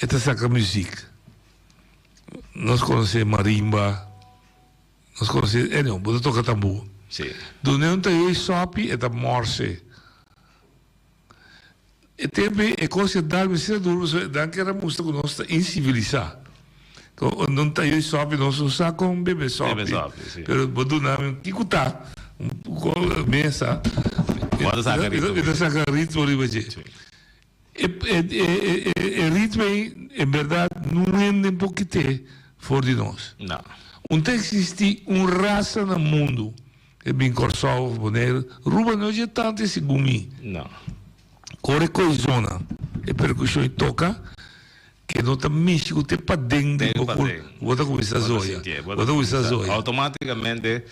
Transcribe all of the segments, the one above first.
E ta saka muziek. Nos konosé marimba, nos konosé, anyhow, bo ta toka tambú. Sí. Dun'é un tayó sòpi, e ta mòrse. E tempu ei e kos a dal mi asina duru pasobra nan kier a mustra ku nos ta insivilisá. Un tayó sòpi nos no sa kon bebe sòpi. Bebe sòpi, sí. Pero bo duna mi kiko ta un mesa, Bo ta saka ritmo. Mi ta saka ritmo riba dje. Sí. E ritmo ei en bèrdat no hende por kit'é for di nos. No. Un ta eksistí un rasa na mundu e bin Kòrsou òf Boneiru, Ruba no dje tantu segun mi. No. Ora e koi zona, e perkushon ei toka, ke no ta mishi ku te paden di bo kur, bo ta kuminsá zoya. Bo ta kuminsá zoya. Outomátikamente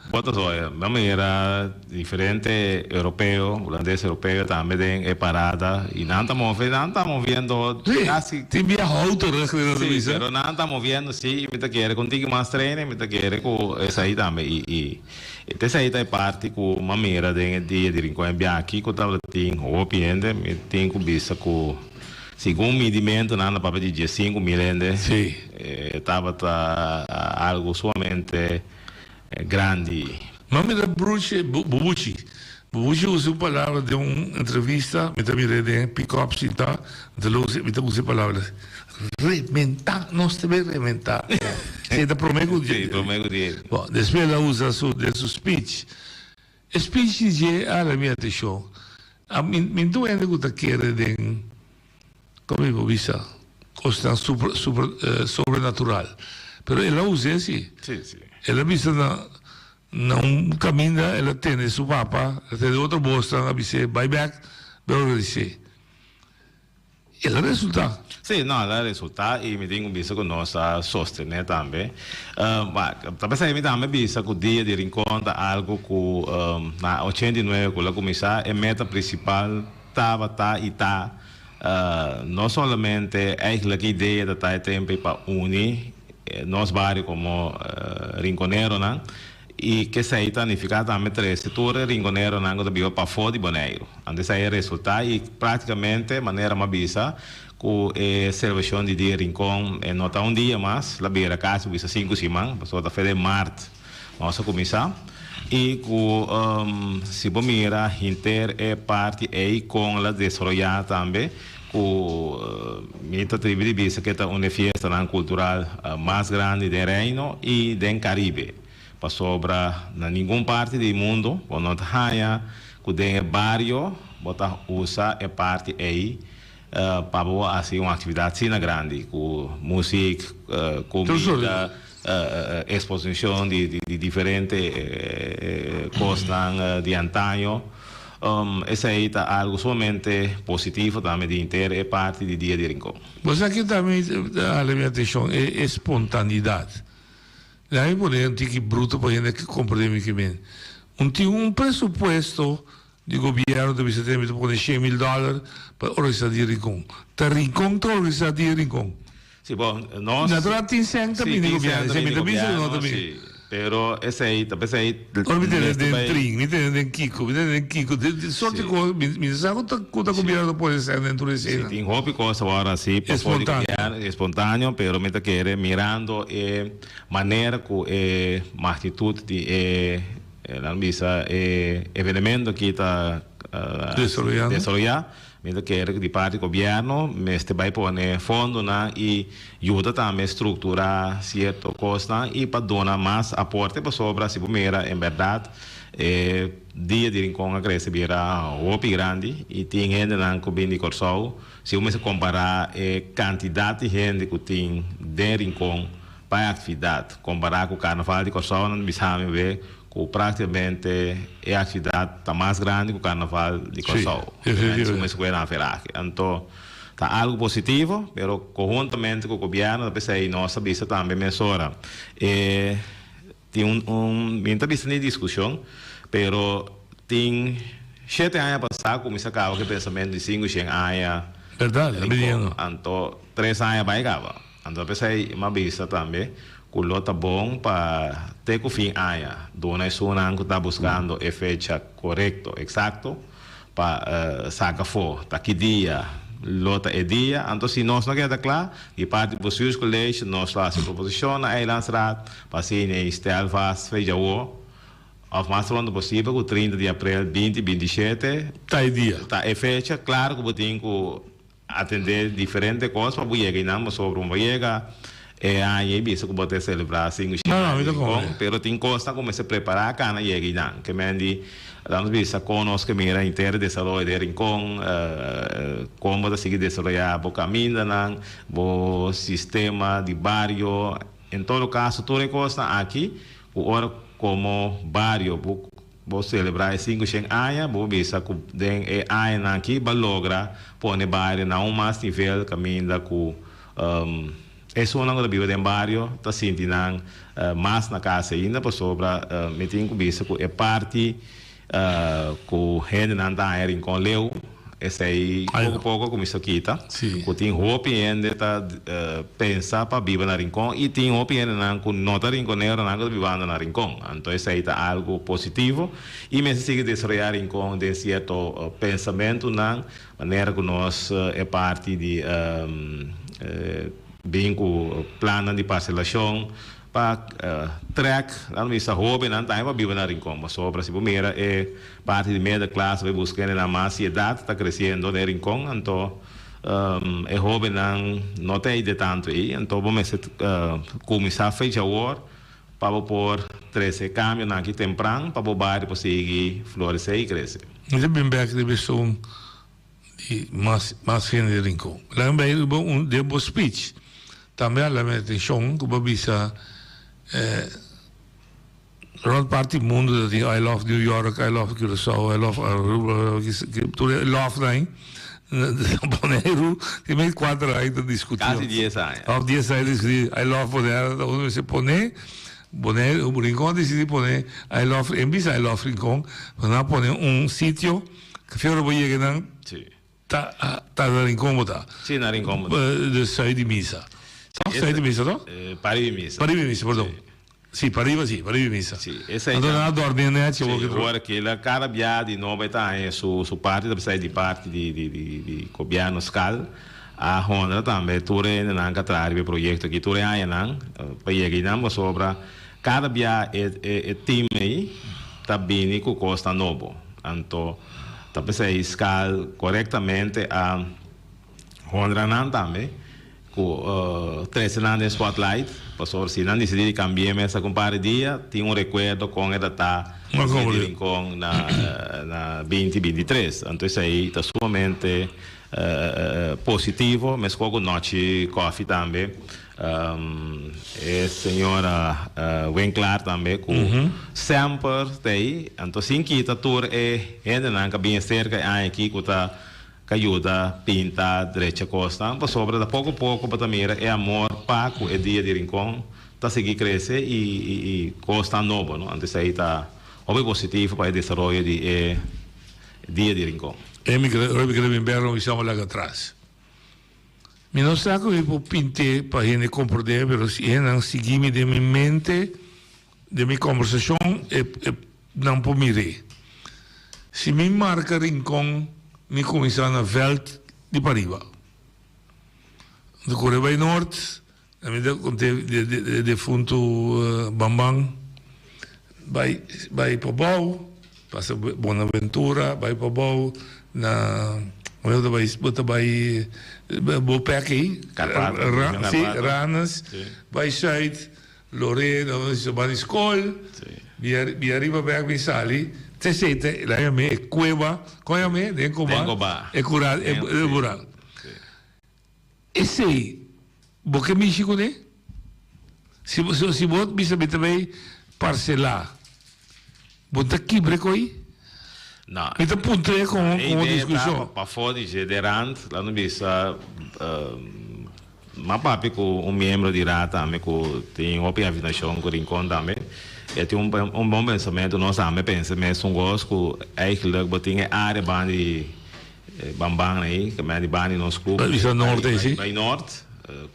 Bo ta zoya. Mi a mira diferente europeo, hulandes europeo tambe den e parada y nan ta move, nan ta moviendo casi. Sí, tin bia auto reg den nan ta bisa. Sí, pero nan ta moviendo sí y mi ta kere cu un tiki mas training, mi ta kere cu esai tambe y y esai ta e parti cu mi a mira den e dia di Rincon e bia aki cu tabata tin hopi hende, mi tin cu bisa cu segun midimento nan ta papia di 15,000 hende. Sí. E tabata algo sumamente. Grandi. Ma mi ta bruchi Bubuchi. Bubuchi usa un palabra den un entrevista, mi ta mir'é den pick-up sinta, mi ta usa, mi ta usa e palabra rementá, nos ta bay rementá. Sí, ta promé ku Sí, promé ku dje. Bon, despues el a usa su den su speech. E speech di dje a hala mi atenshon. A mi mi ta un hende ku ta kere den. Como mi por bisa, cosnan super, super, sobrenatural. Pero el a us'é si. Sí, sí. El a bisa na, na un caminda el a tende su papa, el a tende otro bosnan a bis'é, bai bek, bai organis'é. El a resulta. Sí, no, el a resulta y mi tin cu bisa cu nos a sostené tambe. Ta p'esei mi tambe bisa cu Dia di Rincon ta algo cu na 89 cu el a cuminsa, e meta principal Tabata i ta no solamente eigenlijk e idea ta ta e tempo ei pa uni nos bario komo rinkoneronan i kesei ta nifiká tambe trese tur e rinkoneronan ku ta biba pafó di Boneiru. Anto esei a resultá i práktikamente manera mi a bisa ku e selebrashon di Dia Rincon e no ta un dia mas, la bira kasi bisa sinku siman pasobra ta fe den mart. Nos a kuminsá i ku si bo mira henter e parti ei kon el a desaroyá tambe ku mi ta tribi di bisa ku e ta un di e fiestanan kultural mas grandi den Reino i den Karibe pasobra na ningun parti di mundu bo no ta haña ku den e bario bo ta usa e parti ei pa bo hasi un aktividat asina grandi ku musik, kumida. Exposicion di diferente cosnan di antaño. Esey ta algo sumamente positivo tambe di henter e parti di Dia di Rincon. Bo sa ke tambe ta hala mi atencion? E spontanidad. Laga mi pone un tiki bruto pa hende comprende mi kimen. Un tin un presupuesto di gobierno ta bisa tene mi ta pone 100,000 dollar pa organisa Dia di Rincon. Ta Rincon ta organisa Dia di Rincon. Si bo, nos. Natural tin sèn ta bini gobièrnu, esei mi ta bisa ku no ta bini. Si, pero esei ta p'esei. Ora mi tene den trin, mi tene den kiko, mi tene den kiko, den sorti kos, mi no sa ku ta ku ta gobièrnu ta pone sèn den tur eseinan. Si, tin hopi kos awor asi pafó di gobièrnu, espontáneo, pero mi ta kere mirando e manera ku e magnitut di e, nan bisa e evenemento aki ta desaroyá. Mi ta kere ku di parti gobièrnu mester bai pone fondonan i yuda tambe strukturá sierto kosnan i pa duna mas aporte pasobra si bo mira en bèrdat e dia di Rincon a krese bira hopi grandi i tin hendenan ku bin di Kòrsou si bo mester kompará e kantidat di hende ku tin den Rincon pa e aktividat kompará ku karnaval di Kòrsou nan ta bisa mi be Ku práktikamente e aktividat ta mas grandi ku karnaval di Kòrsou. Sí, Su mes ku e nan aferahe. Anto ta algu positivo, pero konhuntamente ku gobièrnu ta p'esei nos a bisa tambe mesora. E tin un un mi no ta bisa ni diskushon, pero tin shete aña pasá kuminsá kaba ku e pensamentu di sinku shen aña Bèrdat, ta Rincon. Anto tres aña bai kaba. Anto p'esei m'a bisa tambe ku lo ta bon pa te ku fin aña duna esunnan ku ta buskando e fecha korekto, eksakto, pa saka afó ta ki dia lo ta e dia. Anto si nos no keda kla, di parti Bestuurscollege nos lo hasi proposishon na Eilandsraad pa asina e stel vast fecha awo òf mas pronto posibel ku 30 di aprel 2027 Ta e dia. ta e fecha. Klaro ku bo tin ku Atendé diferente kos pa bo yega einan pasobra bo yega e aña ei bisa ku bo ta selebrá sinku No, no, aña mi di ta Rincon, komprendé. pero tin kosnan ku mester prepará kana yega einan. Ke men di laat nos bisa kon nos ke mira henter desaroyo den Rincon, kon bo ta sigui desaroyá bo kamindanan, bo sistema di bario, en todo kaso tur e kosnan aki ku ora komo bario bo Bo selebrá e 500 aña, bo bisa ku den e añanan aki bo a logra pone bario na un mas nivel kaminda ku esunnan ku ta biba den bario ta sinti nan mas na kas ainda pasobra mi tin ku bisa ku e parti ku hendenan ta haña Rincon leu. Esei poko poko a kuminsá kita, ku tin hopi hende ta pensa pa biba na Rincon i tin hopi hendenan ku no ta rinconeronan ku ta bibando na Rincon. Anto esei ta algu positivo i mester sigui desaroyá Rincon den sierto pensamentunan manera ku nos e parti di bin ku plannan di parselashon Pa trek, nan bisa hobennan tambe pa biba na Rincon, pasobra si bo mira e parti di middenklas bai buska hendenan mas di edat ta kresiendo den Rincon, anto e hobennan no ta ei de tantu ei, anto bo mester kuminsá fecha awor pa bo por trese e kambionan aki tempran pa bo bario por sigui floresé i krese. Mi ta bin bek riba esun di mas mas hende di Rincon. Laga mi bai riba un den bo speech tambe a hala mi atencion cu bo a bisa rond parti mundo ta tin I love New York, I love Curaçao, I love Aruba, tur e love nan na Boneiru tin mei cuater aña ta discuti. Casi dies aña. Of dies aña ta discuti I love Bonaire, ta uno mester pone Boneiru, Rincon a dicidi pone I love, en bisa I love Rincon, pero nan a pone un sitio. Café ora bo yega nan ta ta na Rincon bo ta. Sí, na Rincon bo ta. De zuid di misa. Toch? Zuid di misa, toch? Pariba di misa. Pariba di misa, perdon. Sí, pariba sí, pariba di misa. Sí, esei Anto nan a dormi nechi Sí, ora kila kada bia di nobo e ta haña su su parti, ta bisa di parti di di di di gobièrnu skal a honra tambe tur e hendenan ku a traha riba e proyekto aki tur e añanan pa yega einan pasobra kada bia e e team ei ta bini ku kosnan nobo. Anto ta p'esei skal korektamente a honra nan tambe ku trese nan den spotlight, pasobra si nan disidí di kambi'é mes algun par di dia, tin un rekuerdo kon e ta ta di Rincon na na 2023. Anto esei ta sumamente positivo, meskos ku Nochi Koffie tambe. E señora Winklaar tambe cu semper ta ey. Anto sin kita tur e hendenan ca bin cerca e aña aki cu ta ca yuda pinta drecha cosnan pasobra ta poco poco bo ta mira e amor pa cu e dia di Rincon ta sigui crece y y cosnan nobo no. Anto esey ta hopi positivo pa e desaroyo di e dia di Rincon. E mi kere bin bek lo mi laga atras. Mi no sa ku mi por pint'é pa hende komprondé, pero si hendenan sigui mi den mi mente, den mi kombersashon, e e nan por mir'é. Si mi marka Rincon, mi kuminsá na vèlt di pariba. Mi ta kore bai nort, Mi ta konté e defuntu Bamban bai bai pabou, pasa Bonaventura bai pabou na bo ta bai bo ta bai Bopec ei, si Ranas bai Zuid, Lorena ba di skol bia bia riba bek bin sali te esei ta la yam'é e kueba kon yam'é den Koba e kural e bural. Esei bo ke mishi kuné? Si bo si bo bisa mi ta bai parselá, bo ta kibra e koi? No. Mi ta puntr'é komo E komo idea ta diskushon. pafó di dje den rand, laat nos bisa m'a papia ku un miembro di raad tambe ku tin hopi afinashon ku Rincon tambe. E tin un un bon pensamentu, nos tambe pensa mesun kos ku eigenlijk bo tin e área banda di Bamban ei, ke mei di banda di nos ku Bisa nort ei, si? Bai nort,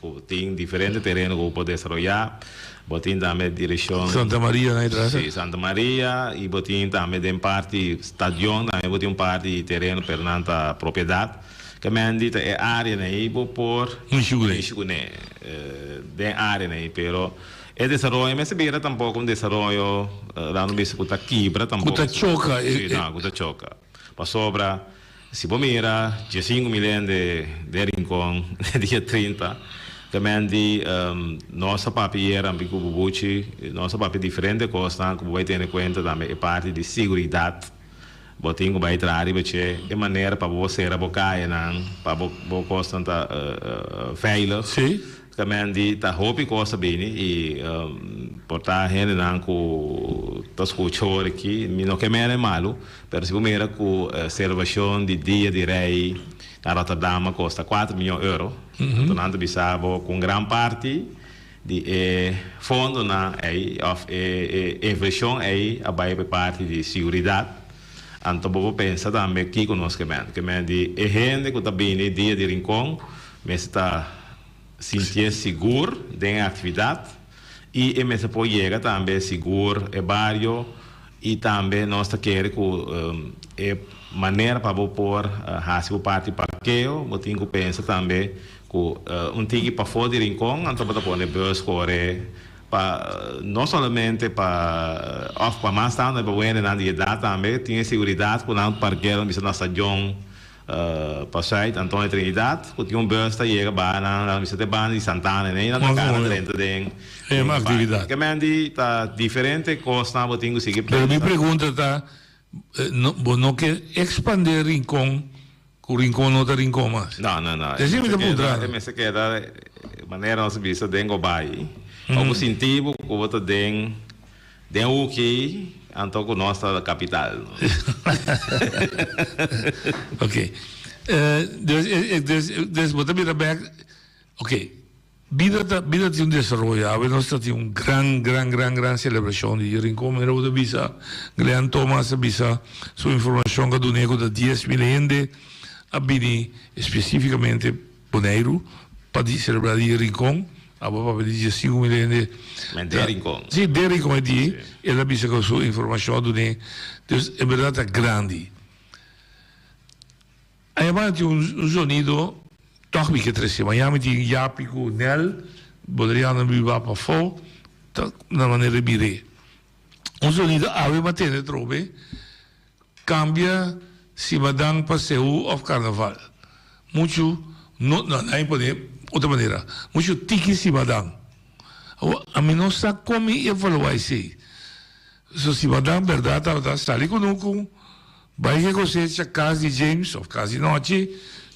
ku tin diferente tereno ku bo por desaroyá. Bo tin tambe direkshon. Santa Maria na atrás. Si, Santa Maria i bo tin tambe den parti stadion tambe bo tin un parti di tereno pero nan ta propiedat. Ke men di ta e áreanan ei bo por Mishi kuné. mishi kuné den áreanan ei, pero e desaroyo mester bira tampoko un desaroyo laat nos bisa ku ta kibra Ku tampoko. ta choka Sí, e. no, ku ta choka. Pasobra si bo mira diesinku mil hende den Rincon den dia 30, ke men di nos a papia yera ambi ku Bubuchi, nos a papia diferente kosnan ku bo bai tene kuenta tambe e parti di siguridat. Bo tin ku bai traha riba dje e manera pa bo sera bo kayanan, pa bo bo kosnan ta veilig. Sí. Tamen di ta hopi kos a bini i por ta hendenan ku ta skucha ora aki, mi no ke mera e malu, pero si bo mira ku selebrashon di Dia di Rei na Rotterdam a kosta kuater miyon euro, anto nan ta bisa bo ku un gran parti Di e fondonan ei òf e invershon ei a bai pa e parti di siguridat. Anto bo por pensa tambe kiko nos ke mende. Ke mende di e hende ku ta bini dia di Rincon mester ta sintié sigur den e aktividat i e mester por yega tambe sigur e bario i tambe nos ta kere ku e manera pa bo por hasi bo parti parkeo bo tin ku pensa tambe Ku un tiki pafó di Rincon anto bo ta pone bus kore pa no solamente pa òf pa mas tantu pa wendenan di edat tambe tin e seguridat ku nan parkera bisa na stadion pa Zuid Antonio Trinidad ku tin un bus ta yega baha nan nan bisa te banda di Santana en nan ta kana drenta den E aktividat. Ke men di ta diferente kosnan bo tin ku sigui Pero mi pensa. pregunta ta bo no ke ekspandé Rincon Ku Rincon no ta Rincon mas. No, no, no. Esei mi ta puntra. E mester keda manera nos a bisa den Gobay. Pa bo sinti bo ku bo ta den den huki anto ku nos ta kapital. Ok. Dus, dus, dus bo ta bira bek. Ok. Bida ta bida tin un desaroyo. Awe nos ta tin un gran gran gran gran selebrashon di Rincon. Manera bo ta bisa, Glenn Thomas a bisa su informashon ku a dun'é ku ta 10,000 hende a bini spesifikamente Boneiru pa di selebrá di Rincon. Abo a papia di 15,000 hende. Men den Rincon. Si, den Rincon e di. El a bisa ku su informashon a dun'é. Dus en bèrdat ta grandi. Ayabanda tin un zonido tòg mi ke trese. Maña mi tin Yapi ku Nel, Bodriano biba pafó, ta na manera di bir'é. Un zonido awe mi a tende atrobe, kambia Simadan pa Seú òf Karnaval. Muchu no, no, nan a pone otro manera, muchu tiki Simadan. Awor, ami no sa kon mi evaluá esei. So Simadan bèrdat tabata sali kunuku. Bai ke kosecha kas di James of kas di nochi,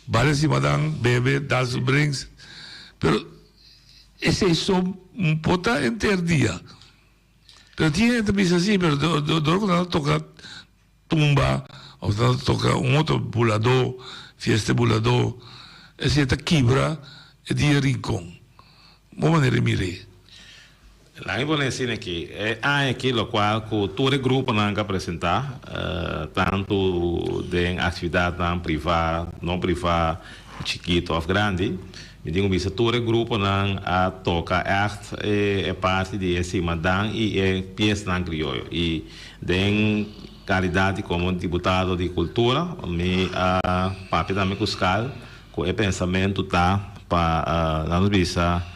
bale simadan, bebe, dal su drinks. Pero esei so por ta henter dia. Pero tin hende ta bisa si, pero dor ku nan ta toka tumba of nan ta toka un otro buladó, fiesta buladó, esei ta kibra e dia Rincon. Bo manera di mir'é. Laga mi pone asina aki, e aña aki lokual ku tur e gruponan ku a presentá, tantu den aktividatnan privá, no privá, chikitu òf grandi, mi tin ku bisa tur e gruponan a toka ègt e parti di e simadan i e piesnan krioyo. I den kalidat di komo diputado di kultura mi a papia tambe ku Skal ku e pensamentu ta pa nan nos bisa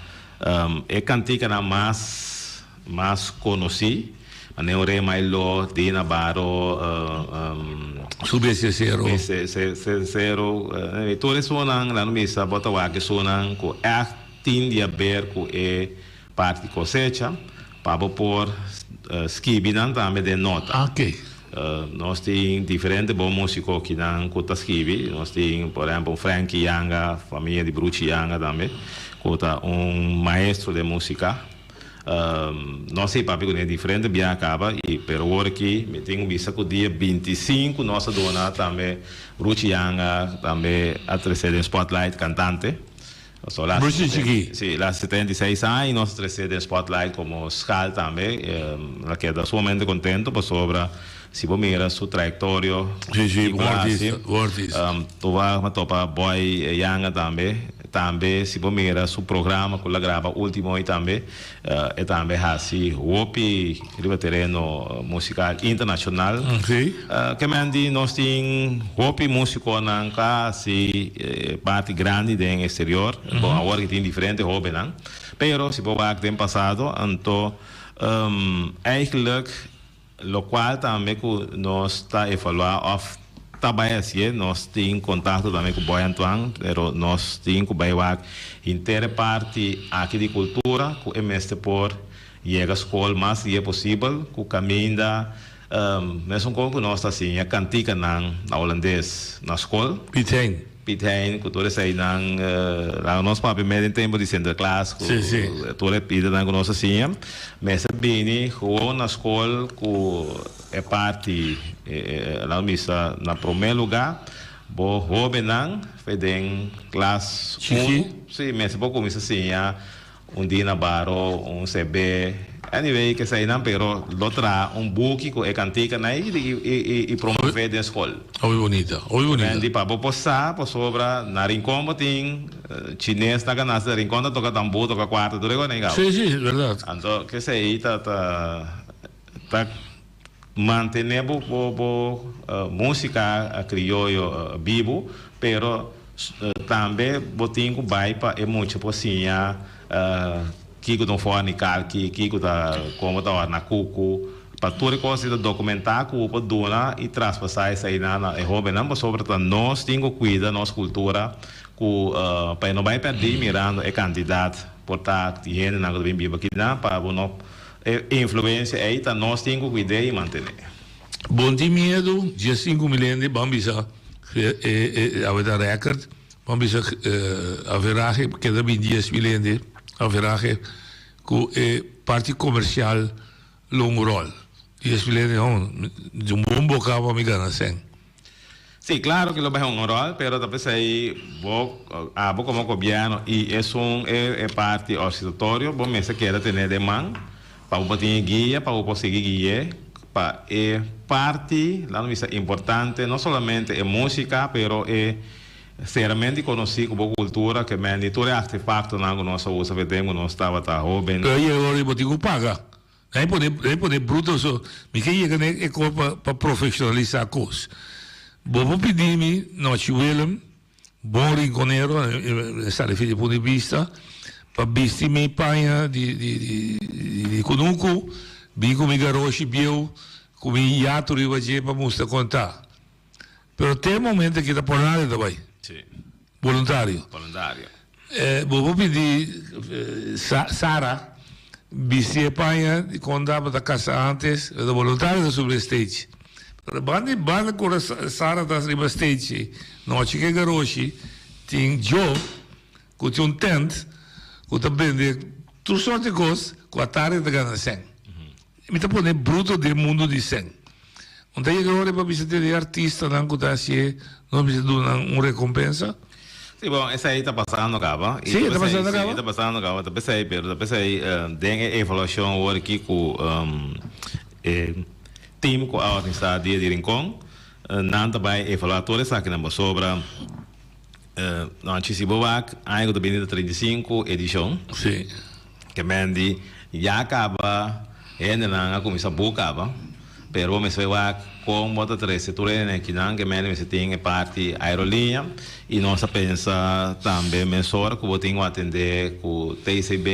E kantikanan mas mas konosí, manera un Rey Mailó, Dina Baro, Su Bestia Sero. Bestia Sero, tur esunnan nan misa bo ta wak esunnan ku ègt tin di haber ku e parti di kosecha pa bo por skibi nan tambe den nota. Nos tin diferente bon músiko kinan ku ta skibi. Nos tin por ehèmpel un Frankie Yanga, famia di Bruchi Yanga tambe, ku ta un maestro den músika. Nos a papia kuné diferente biaha kaba i pero awor aki mi tin ku bisa ku dia 25 nos a duna tambe Bruchi Yanga tambe a trese den spotlight kantante. So la Bruce chikí. Sí, la 76 aña y nos a trece den spotlight como schaal tambe. La keda sumamente contento pasobra si bo mira su trayectorio Sí, sí, kiko bon la haci. artista, bon artista. Toba a topa Boy Yanga tambe. Tambe si bo mira su programa ku el a graba ultimo i tambe e tambe hasi hopi riba tereno musikal internashonal. Ke men di nos tin hopi musikonan ku a hasi parti grandi den eksterior. Bon awor ki tin diferente hobennan. Pero si bo wak den pasado anto eigenlijk Locual tambe cu nos ta evalua of ta bay hacié, nos tin contacto tambe cu Boy Antoine, pero nos tin cu bay wak henter e parti aki di cultura cu e mester por yega scol mas lie posibel, cu caminda mesun con cu nos ta siña canticanan na Holandes na scol. Piet Hein. Piet Hein ku tur eseinan laga nos papia mes den tempo di Sinterklaas ku tur e pidanan ku nos a siña mester bini gewoon na skol ku e parti laga bisa na prome luga bo hobennan fe den klas un si mester por kuminsa siña Un dia na baro, un CB, anyway keseinan pero lo traha un buki ku e kantikanan i promove den skol. Hopi bunita, hopi bunita. Di pa bo por sa pasobra na Rincon bo tin chines ta gana na Rincon ta toka tambú, toka kuarta tur e kos nan. Si, si, bèrdat. Anto kesei ta ta ta mantene bo bo bo músika krioyo bibu pero Tambe bo tin ku bai pa e mucha por siña kiko ta un fòrni kalki, kiko ta komo ta òrna kuku, pa tur e kos ei ta dokumentá ku bo por duna i traspasá eseinan na e hóbennan pasobra ta nos tin ku kuida nos kultura ku pa e no bai pèrdí mirando e kantidat por ta di hendenan ku ta bin biba akinan pa bo no e influensia ei ta nos tin ku kuid'é i mantené. Bon tin miedu, 15 mil hende ban bisa awe ta record, ban bisa averahe keda bin 10 mil hende averahe ku e parti komersial lo un ròl. 10 mil hende hon, di un bon boka pa mi gana sèn. Sí, klaro ku lo bai un ròl, pero ta p'esei bo abo komo gobièrnu i esun e parti orsitatorio bo mester keda tene den man Pa bo por tin e guia, pa bo por sigui gui'é pa e parti, laat mi bisa, importante, no solamente e músika, pero e seramente konosí ku bo kultura, ke men di tur e artefaktonan ku nos a usa for e tempu ku nos tabata hóben. Pero yega ora di bo tin ku paga. Nan e pone, nan e pone bruto so. Mi ke yega na e kos pa pa profeshonalisá kos. Bo por pidi mi, Nochi Willem, Bon rinconero, e sali fi di punto di bista, pa bisti mi paña di di di di kunuku, bin ku mi garoshi bieu, ku mi yatu riba dje pa mustra kon ta. Pero te e momento aki ta por nada ta bai. Sí. Boluntario. Boluntario. Bo por pidi Sara bisti e paña di kon tabata kasa antes, pero boluntario ta subi e stage. Pero banda di banda ku ora Sara ta riba stage, nochi ku e garoshi tin Joe ku tin un tent ku ta bende tur sorti kos ku atardi ta gana sèn. Mi ta pone bruto den mundu di sèn. Un ta yega ora pa bisa tene e artistanan ku ta hasié, nos mester duna nan un rekompensa. Sí, bon, esei ta pasando kaba. Sí, e ta pasando kaba? Sí, e ta pasando kaba. Ta p'esei, pero ta p'esei den e evaluashon awor aki ku e team ku a organisá Dia di Rincon, nan ta bai evaluá tur esakinan pasobra Nochi si bo wak aña ku ta bini ta 35 edishon. Sí. Ke men di ya kaba hendenan a kuminsá buk kaba, pero bo mester wak kon bo ta trese tur hende akinan ke men di mester tin e parti aeroliña i nos a pensa tambe mesora ku bo tin ku atendé ku TCB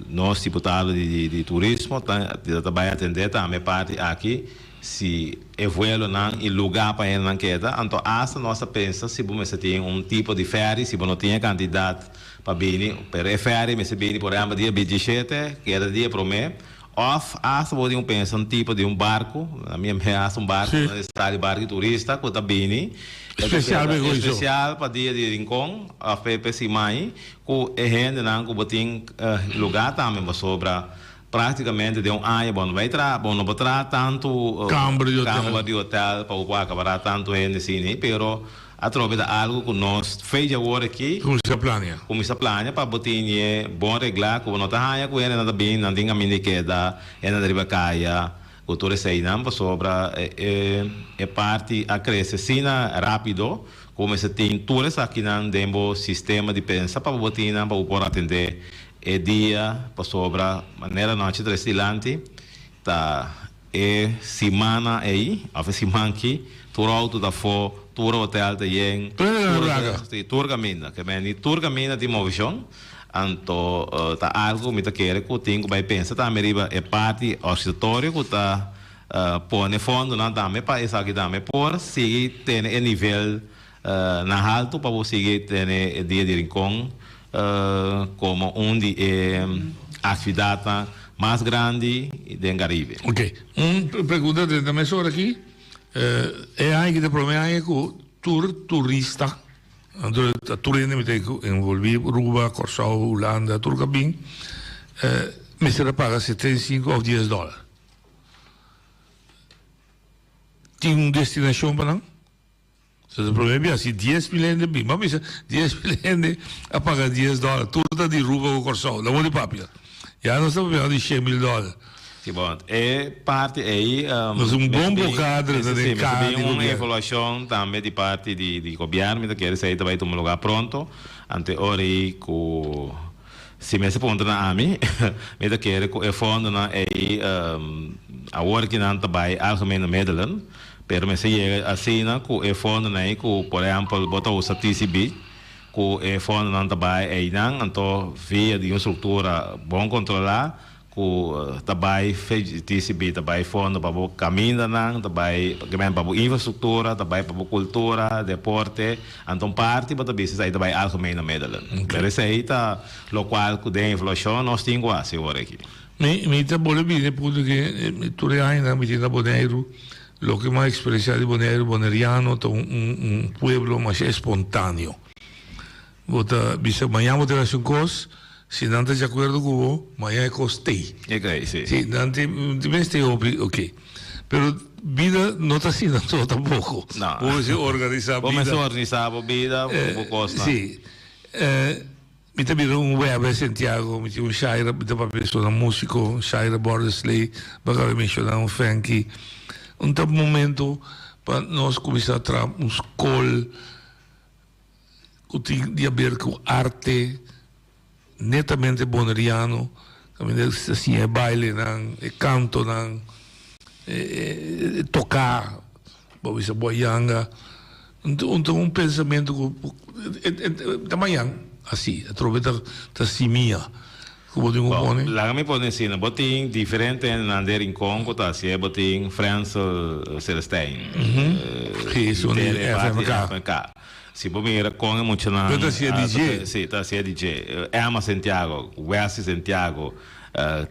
nos diputado di turismo ta bai atendé tambe e parti aki. Si e vuelonan i lugá pa hendenan keda, anto asta nos ta pensa si bo mester tin un tipo di ferry, si bo no tin e kantidat pa bini, pero e ferry mester bini por ehèmpel dia 27, keda dia promé, òf asta bo tin ku pensa un tipo di un barku, na mi mihé asta un barku, nan sta di barku di turista ku ta bini, Espesial pa e goiso. Espesial pa dia di Rincon òf pa e siman ku e hendenan ku bo tin lugá tambe pasobra. Práktikamente den un aña bo no bai traha, bo no por traha tantu Kamber di hotel. kamber di hotel pa bo por akapará tantu hende asina, pero atrobe ta algu ku nos fe dje awor aki Kuminsá plania. kuminsá plania pa bo tin e bon reglá ku bo no ta haña ku hendenan ta bin, nan tin kaminda di keda, hendenan ta riba kaya ku tur eseinan pasobra e e parti a krese asina rápido. Ku mester tin tur esakinan den bo sistema di pensa pa bo tin nan pa bo por atendé e dia pasobra manera nochi trese dilanti ta e simana ei òf e siman aki tur outo ta afó, tur hotel ta yen, tur kaminda. Ke meni tur kaminda tin movishon anto ta algu ku mi ta kere ku tin ku bai pensa tambe riba e parti orsitorio ku ta Pone fondonan tambe pa esaki tambe por sigui tene e nivel na haltu pa bo sigui tene e Dia di Rincon komo un di e aktividatnan mas grandi den Karibe. Ok, un pregunta den ta mesora aki, e aña aki ta e prome aña ku tur turista, anto ta tur hende mi ta envolvi, Aruba, Kòrsou, Hulanda, tur ku a bin, mester a paga 75 òf dies dòler. Tin un destinashon pa nan? So ta prome bia si 10.000 hende bin, bo a bisa 10.000 hende a paga dies dòler, tur ta di Aruba ku Kòrsou, laga di papia. Ya nos ta papiando di shen mil dòler. Si bon, e parti ei Nos un bon bokadre ta den kaha di gobièrnu. Un evaluashon tambe di parti di gobièrnu, mi ta kere esei ta bai tuma lugá pronto, anto e ora ei ku Si mester puntra na ami, mi ta kere ku e fondonan ei awor ki nan ta bai algemene middelen, pero mester yega asina ku e fondonan ei ku por ehèmpel bo ta usa TCB, ku e fondonan ta bai einan, anto via di un struktura bon kontrolá Ku ta bai TCB ta bai fondo pa bo kamindanan, ta bai pa bo infrastruktura, ta bai pa bo kultura, deporte. Anto un parti bo ta bisa esei ta bai algemene middelen. Pero esei ta lokual ku den evaluashon nos tin ku hasi awor aki. Mi mi ta bolbe bini e punto ke tur e añanan mi tin na Boneiru, loke mi a eksperensiá di Boneiru, boneriano ta un un pueblo masha espontaneo. Bo ta bisa mañan bo ta haci un cos, si nan ta di acuerdo cu bo, mañan e cos t'ey. E kei, si. Si, nan tin mester hopi, ok. Pero bida no ta asina so tampoco. No. Bo mester organisa bida. Bo mester organisa bo bida, bo cosnan. Si. Mi ta bira un Webber Santiago, mi tin un Shaira, mi ta papia sona musico, Shaira Bordesley, bo a caba di menciona un Fenky. Un ta momento pa nos cuminsa traha un scol. Ku tin di haber ku arte netamente boneriano, kaminda ta siña e bailenan, e kantonan, e toká, bo bisa bo a yanga. Un ta un pensamentu ku ta mañan asi, atrobe ta simia ku bo tin ku pone. Laga mi pone asina, bo tin diferente hendenan den Rincon ku ta hasié, bo tin Frensel Celestijn, Sí, esun di FMK. Si bo mira kon e muchanan. Pero ta hasié DJ. Si, ta hasié DJ. Emma Santiago, Wesley Santiago,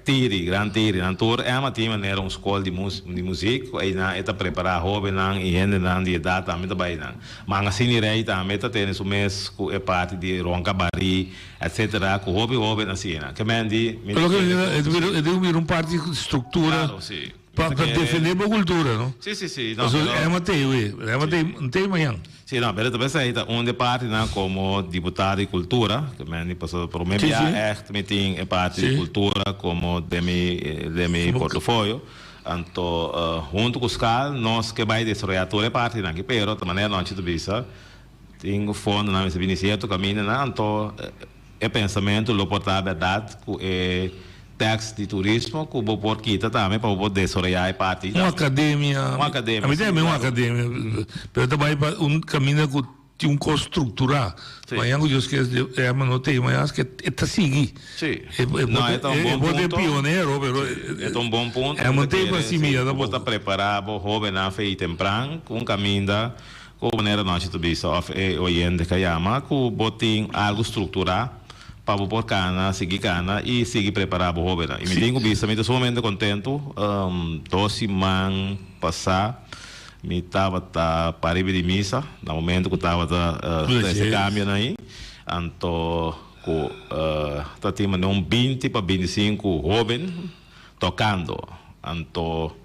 Tiri, Gran Tiri, nan tur Emma tin manera un skol di di muzik ku einan e ta prepará hóbennan i hendenan di edat tambe ta bai einan. Mangasini Rey tambe ta tene su mes ku e parti di ronka barí etcetera ku hopi hóben a siña. Ke men di mi ta kere ku. E tin ku bira un parti di struktura. Klaro, si. Pa defende bo cultura, no? Si, si, si. No, pero... Emma tey, we. Emma tey, n tey mañan. Si, no, pero ta pensá ta un de partinan como diputado di cultura, ke men di pasobra prome bia echt mi tin e parti di cultura como den mi, den mi portofolio. Anto, hunto cu Skal nos ke bai desaroya tur e partinan aki, pero ta manera Nonchi ta bisa, tin fondonan mester bini cierto camindanan, anto E pensamentu lo por ta bèrdat ku e tèks di turismo ku bo por kita tambe pa bo por desaroyá e parti Un akademia. Un akademia, si. A mi tambe un akademia, pero ta bai pa un kaminda ku tin un kos strukturá. Si. Mañan ku Dios kier Herman no t'ei mañan aske e ta sigui. Si. No, e ta un bon punto. E por ta e pionero, pero. E ta un bon punto. Herman t'ei pa simia tampoco. Bo ta prepará bo hóbennan fe i tempran ku un kaminda. Ku manera nochi ta bisa òf e oyente ka yama ku bo tin algu strukturá pa bo por kana, sigui kana i sigui prepará bo hóbennan. I mi tin ku bisa mi ta sumamente kontentu. Dos siman pasá mi tabata pariba di misa na momento ku tabata trese kambionan ei. Anto ku ta tin manera un binti pa bintisinku hóben tokando. Anto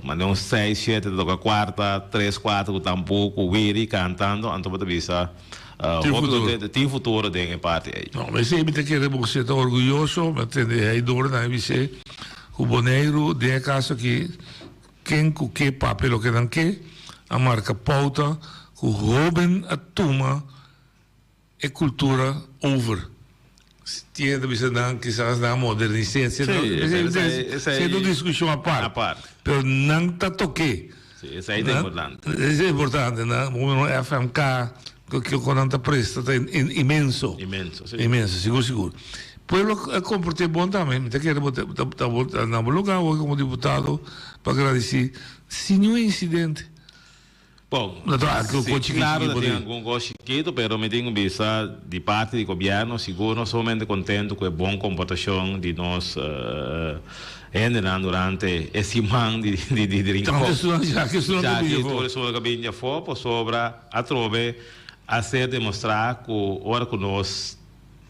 Mane un seis, shete ta toka kuarta, tres, kuater ku tambú, ku wiri, kantando, anto bo ta bisa Tin hopi futuro. kontento, tin futuro den e parti ei. No, esei mi ta kere bo ta orguyoso, mi a tende hei dor nan a bis'é ku Boneiru den e kaso aki ken ku ke papia loke nan ke, a marka pouta. ku hóben a tuma e kultura over. Tin hende ta bisa nan kisas nan a modernis'é, esei ta un diskushon apart, pero nan ta tok'é. Sí, esei ta importante. Esei ta importante, nan como FMK, kiko nan ta presta ta inmenso. Inmenso, sí. Inmenso, sigur sigur. Pueblo a komport'é bon tambe, mi ta kere bo ta na bo lugar awor komo diputado pa gradisí sin niun insidente. Bon, sí, claro ta tin algun cos chikito, pero mi tin cu bisa di parti di gobierno sigur nos sumamente contento cu e bon comportacion di nos hendenan durante e siman di di Rincon. Tanto esunnan ya cu esunnan ta bini afo. Ya cu tur esunnan cu a bini afo pasobra atrobe a ser demostra cu ora cu nos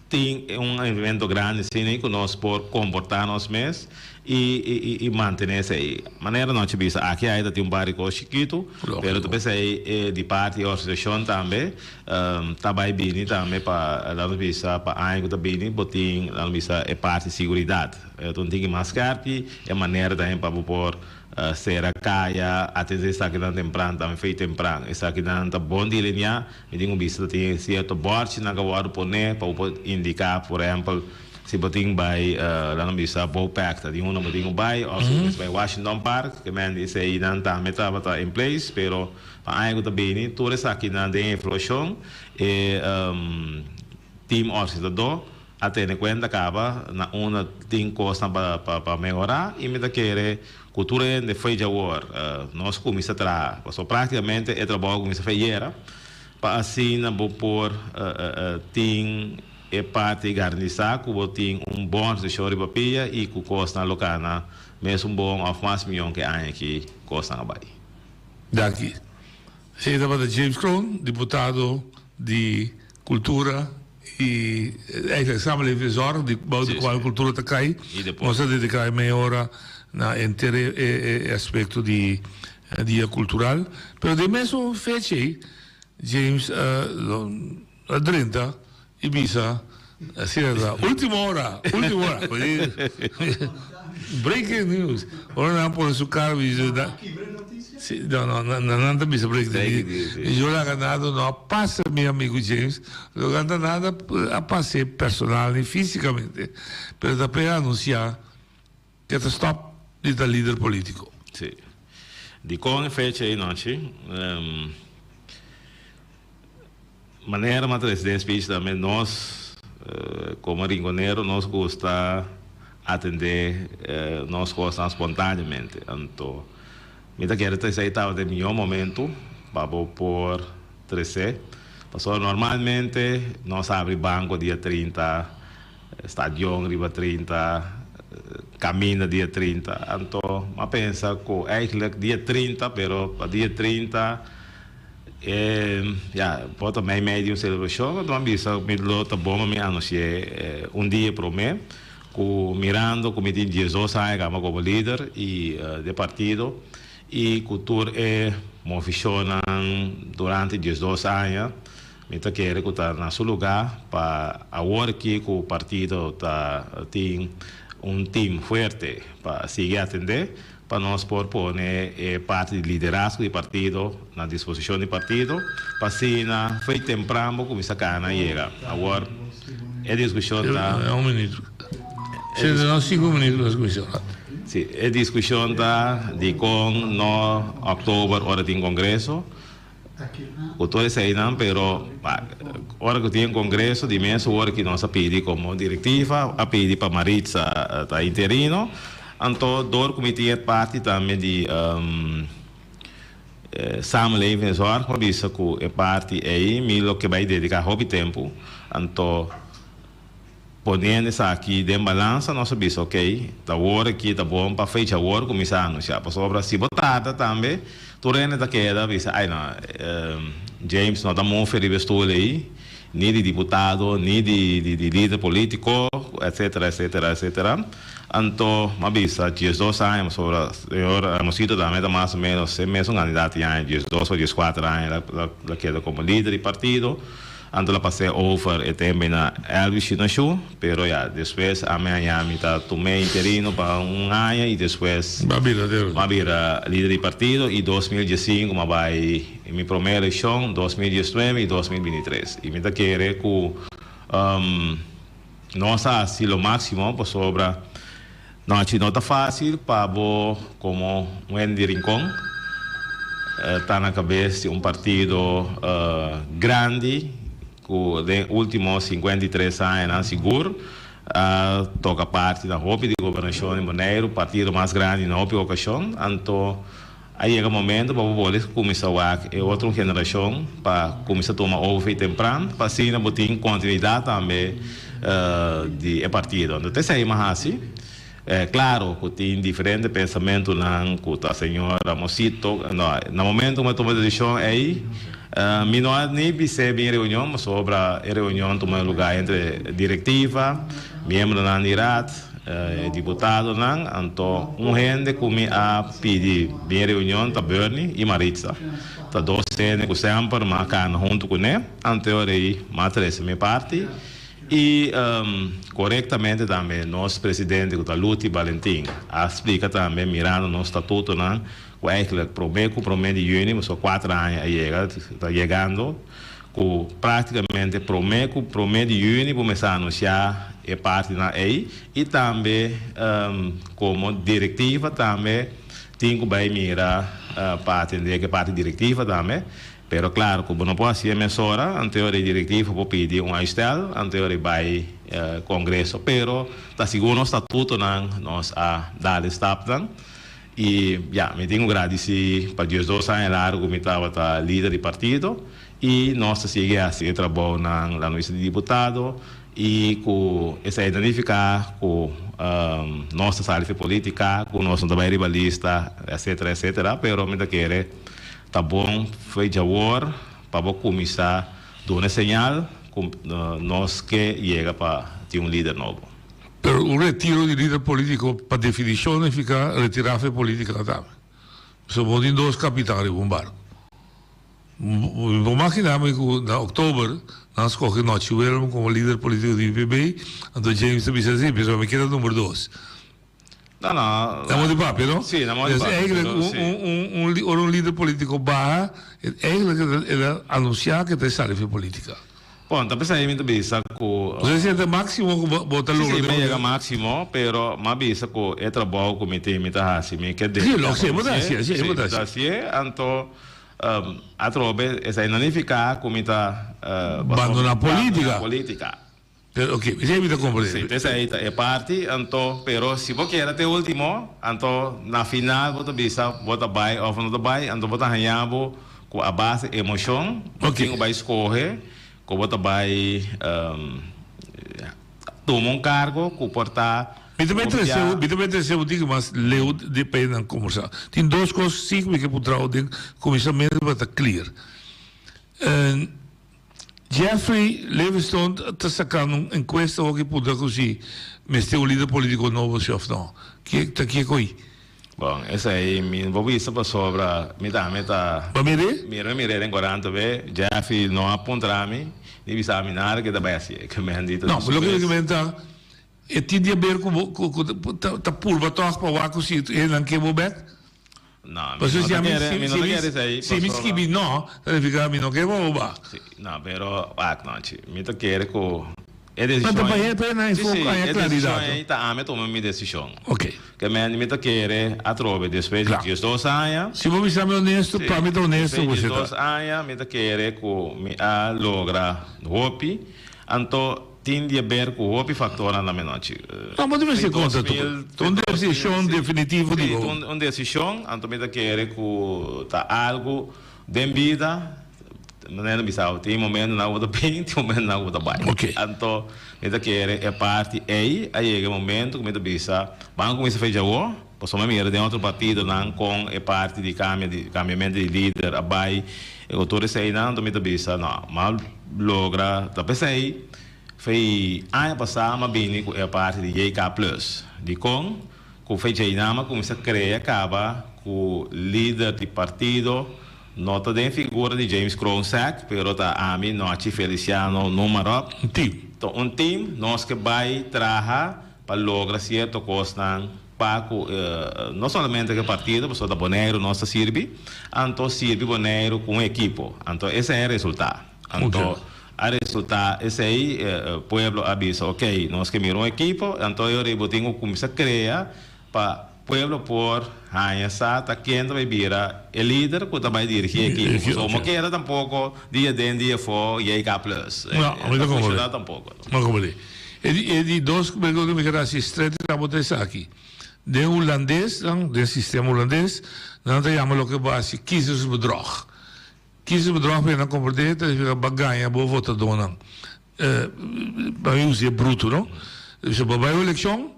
Tin un evento grandi asina ei ku nos por komportá nos mes i i mantené esei. Manera nos a bisa aki ai ta tin un par di kos chikitu, pero ta p'esei e di parti e organisashon tambe ta bai bini tambe pa laga nos bisa pa aña ku ta bini bo tin laga nos bisa e parti siguridat. Ta un tiki mas skèrpi e manera tambe pa bo por sera kaya, atendé esakinan tempran tambe fei tempran. Esakinan ta bon delineá. Mi tin un bista ta tin sierto bòrchinan ku a wòrdu poné pa bo por indiká, por ehèmpel, si bo tin bai, laga nos bisa, Bopec ta tin unda bo tin ku bai, òf si bo mester bai Washington Park, ke men di eseinan tambe tabata in place, pero pa aña ku ta bini tur esakinan den evaluashon e team organisadó a tene kuenta kaba na unda tin kosnan pa pa mehorá i mi ta kere ku tur hende fo'i djawor nos kuminsá traha pasobra práktikamente e trabou a kuminsá fo'i ayera pa asina bo por tin e parti garantisa ku bo tin un bon organisashon riba pia i ku kosnan lo kana mesun bon òf mas mion ku e aña aki kosnan a bai. Danki. Esei tabata James Kroon, diputado di Kultura i eigenlijk samenleving en zorg, di bou di kual kultura ta kai. Nos a dediká e meia ora na henter e aspekto di dia kultural. Pero den mesun fecha ei, James a drenta i bisa, asina ta, Ultima ora, ultima ora. Breaking news. Ora nan pone su kara bisa, si, no, no, nan ta bisa breaking news. Yo laga nada no a pasa mi amigo James, lo ganta nada a pas'é personal ni físicamente, pero ta p'e anunciá ke ta stop di ta lider político. Sí. Dikon e fecha ei nochi? Manera m'a trece den speech tambe nos como Rinconero nos gusta atende nos cosnan spontaneamente. Anto mi ta kere ta esey tabata e miho momento pa bo por trece pasobra normalmente nos abri banco dia 30, stadion riba 30, caminda dia 30. Anto m'a pensa cu eigenlijk dia 30 pero pa dia 30. E ya, por ta mei mei di un selebrashon, anto mi a bisa mi lo ta bon pa mi anunsi'é un dia promé ku mirando ku mi tin 12 aña kaba komo lider i di e partido i ku tur e movishonnan durante 12 aña mi ta kere ku ta na su lugá pa awor aki ku partido ta tin un team fuerte pa sigui atendé. Pa nos por pone e parti di liderazgo di partido na disposicion di partido pa asina fo'i tempran bo cuminsa cana yega. Awor e discusion ta. Un minuut. Si no cinco minuut nos cuminsa ora. Si, e discusion ta dicon no october ora tin congreso. Ku tur eseinan, pero ora ku tin kongreso di mes ora ki nos a pidi komo direktiva a pidi pa Maritza ta interino, anto dor ku mi tin e parti tambe di samenleving en zorg mi a bisa ku e parti ei mi lo ke bai dediká hopi tempu, anto. Poniendo esaki den balansa nos a bisa ok, ta awor aki ta bon pa fecha awor kuminsá anunsiá pasobra si bo tarda tambe tur hende ta keda bisa ay no James no ta mofe riba e stoel ei ni di diputado ni di di lider politico etcetera etcetera etcetera anto m'a bisa 12 aña pasobra señor Mosito tambe ta mas o menos e mesun kandidat di aña 12 o 14 aña el a keda komo lider di partido. Anto la pas'é over e tembe na Elvis Shinashu, pero ya despues ami haña mi ta tum'é interino pa un aña y despues Bo a bira de. m'a bira lider di partido y 2015 m'a bai mi promé eleccion, 2019 y 2023. Y mi ta kere cu nos a haci lo maximo pasobra Nochi no ta fácil pa bo komo un hende di Rincon ta na kabes di un partido grandi ku den último 53 añanan sigur a toka parti na hopi di gobernashon di Boneiru, partido mas grandi na hopi okashon. Anto a yega momento pa bo bolbe kuminsá wak e otro generashon pa kuminsá tuma over tempran pa asina bo tin kontinuidat tambe di e partido. Anto ta esei mi a hasi. Klaro ku tin diferente pensamentunan ku ta señor Ramosito. No, na momento ku mi a tuma e desishon ei mi no a ni bis'é bin reunion pasobra e reunion tuma lugá entre direktiva, miembronan di raad. E diputadonan, anto un hende ku mi a pidi bin reunion ta Bernie i Maritza. Ta dos hende ku semper mi a kana huntu kuné, anto e ora ei mi a trese mi parti i korektamente tambe nos presidente ku ta Luti Balentin a splika tambe mirando nos statutonan ku eigentlik promé ku promé di yüni, pasobra kuater aña a yega, ta yegando. Ku práktikamente promé ku promé di yüni bo mester anunsiá e partinan ei i tambe komo direktiva tambe tin ku bai mira pa atendé ku e parti direktiva tambe. Pero klaro ku bo no por hasié mesora, anto e direktiva por pidi un uitstel, anto e bai kongreso. Pero ta segun nos statutonan nos a dal e stapnan i ya mi tin ku gradisí pa diesdos aña largu mi tabata lider di partido. I nos ta sigui hasi e trabounan la noisa di diputado i ku esei ta nifiká ku nos ta sali fi politika, ku nos no ta bai riba lista, etsetera, etsetera. Pero mi ta kere ta bon fe djawor pa bo kuminsá duna e señal ku nos ke yega pa tin un lider nobo. Pero un retiro di lider politiko pa definishon nifiká retirá fe politika tambe. Pasobra bo tin dos kapitan riba un barko. Mi por magina mi ku na oktober nan skohe Nochi Willem komo lider politiko di UPB, anto James ta bisa si, pasobra mi keda number dos. No, no. Na modo di papia, no? Si, na modo di papia. Eigenlijk un, un, ora un lider politiko baha, eigenlijk el a anunsia ku e ta sali for politika. Bon, ta p'esei mi ta bisa ku. Bo sa ta máksimo ku bo ta logra. Si, si, mi a yega máksimo, pero mi a bisa ku e trabou ku mi tin mi ta hasi, mi ke dediká. Si, lo si, bo ta hasié, si, bo ta hasié. Anto, atrobe esei no nifiká ku mi ta. Bandoná polítika. Bandoná polítika. Pero, oke, esei mi ta komprendé. Si, p'esei ta e parti, anto, pero si bo keda te último, anto na final bo ta bisa bo ta bai òf no ta bai, anto bo ta haña bo. Ku a base emoshon bo tin ku bai skohe ku bo ta bai tuma un kargo ku por ta Mi ta bai trese mi ta bai trese un tiki mas leu di pa e nan kombersá. Tin dos kos si ku mi ke puntra bo den kuminsamentu pa ta clear. Jeffrey Levenstone ta sakando un enkuesta awor ki puntra ku si mester un lider politiko nobo si òf no. Ke ta ke ko'i? Bon, esei mi no por bisa pasobra mi tambe ta. Bo mir'é? Mira, mi mir'é den korant tambe. Jeffrey no a puntra mi ni bisa mi nada ke ta bai hasié. Ke men di ta No, loke mi ke men ta e tin di haber ku bo ku ta purba tòg pa wak ku si hendenan ke bo bèk? No, mi no ta kere, mi no ta kere esei. Si mi skibi no, ta nifiká mi no ke bo ba. Si, no, pero wak no, chi. Mi ta kere ku e desishon ei. Ma ta pa e nan Si, si, e desishon ei ta ami tuma mi desishon. Ok. Ke men mi ta kere atrobe despues di 12 aña. Si bo bisa mi honesto, pa mi ta honesto ku si. Despues di 12 aña mi ta kere ku mi a logra hopi, anto. Tin di haber ku hopi faktornan na menochi. No, bo ta mester konta tur. Ta un desishon definitivo di bo. Si, un desishon, anto mi ta kere ku ta algu den bida, manera mi bisa, tin momentunan ku bo ta bin, tin momentunan ku bo ta bai. Anto mi ta kere e parti ei a yega e momentu ku mi ta bisa, ban kuminsa fecha awor, pasobra mi mira den otro partidonan kon e parti di kambia di kambiamentu di lider a bai, i ku tur eseinan, anto mi ta bisa, no, m'a logra ta p'esei fei aña pasá m'a bini ku e parti di JK Plus. Dikon? Ku fei djeinan m'a kuminsá krea kaba ku lider di partido. No ta den figura di James Kroonsack, pero ta ami, Nochi Feliciano, noem maar op. Un team. Ta un team, nos ke bai traha pa logra cierto cosnan pa cu no solamente cu e partido, pasobra ta Boneiru nos ta sirbi, anto sirbi Boneiru cu un ekipo. Anto esei a resulta. Anto a resulta esei, pueblo a bisa ok, nos ke mira un ekipo, anto e ora ei bo tin cu cuminsa crea Pa pueblo por haña sa ta ken ta bai bira e lider ku ta bai dirigí e ekipo. Pasobra bo keda tampoko dia den dia afó JK Plus. No, mi ta ta funshoná tampoko. No komprendé. E di e di dos pregunta ku mi ker hasi stret ta bo ta esaki. Den hulandes nan, den sistema hulandes, nan ta yama loke bo hasi kiezersbedrog. Kiezersbedrog pa nan komprendé ta signifiká bo a gaña bo votadónan. Pa mi usa e bruto no. Bo bai un elekshon.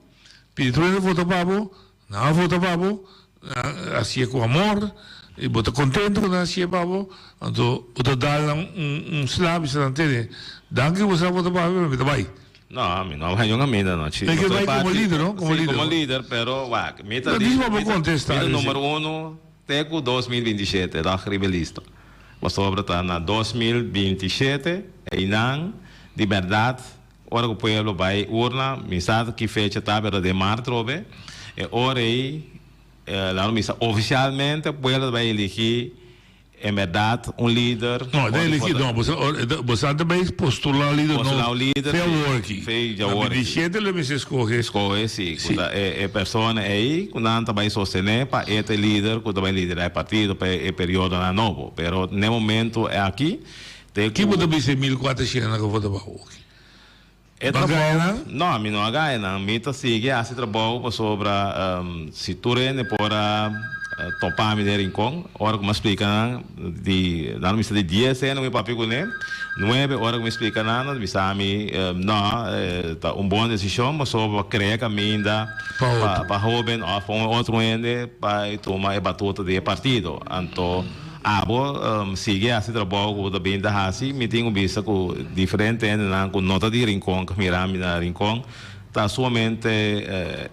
Pidi tur hende vota pa bo, nan a vota pa bo, nan a hacié cu amor, y bo ta contento cu nan a hacié pa bo, anto bo ta dal nan un sla, bisa nan tene, danki cu boso a vota pa mi, pero mi ta bay. No, mi no a bay un caminda no, chi. Mi ke bay como lider, no? Como Si, lider. como lider, pero wak, mi ta No, di, disi pa bo mi ta, contesta, mi ta disi. numero uno te cu 2027, dag riba e lista. Pasobra ta na 2027, eynan, di berdad, Ora ku pueblo bai urna, mi sa ki fecha ta, pero den mart trobe, e ora ei laga mi sa ofisialmente pueblo ta bai eligi en bèrdat un lider. No, e ta eligi no, bo sa ta bai postula un lider no, Postula un lider, fe si, awor aki. fe awor aki. Na 27 lo mester skohe. Skohe, si, ku ta e persona ei ku nan ta bai sostené pa e ta e lider ku ta bai liderá e partido pa e periodonan nobo. Pero n'e momento aki Te Ki bo ku. ta bisa e 1400 ku vota pa hoki? E Bo a trabou, gaya nan? no, mi no a gaya nan. Mi ta sigui hasi trabou pasobra si tur hende por a topa mi den Rincon, ora ku mi a splika nan di, nan a bisa di dies hende ku mi papia kuné, nuebe ora ku mi splika nan, nan a bisa mi, no, ta un bon desishon pasobra bo krea kaminda Pa otro. pa hoben òf pa un otro hende pa e tuma e batuta di e partido. Anto. Abo sigui hasi trabou ku bo ta bin ta hasi. Mi tin ku bisa ku diferente hendenan ku no ta di Rincon ku mira mi na Rincon ta sumamente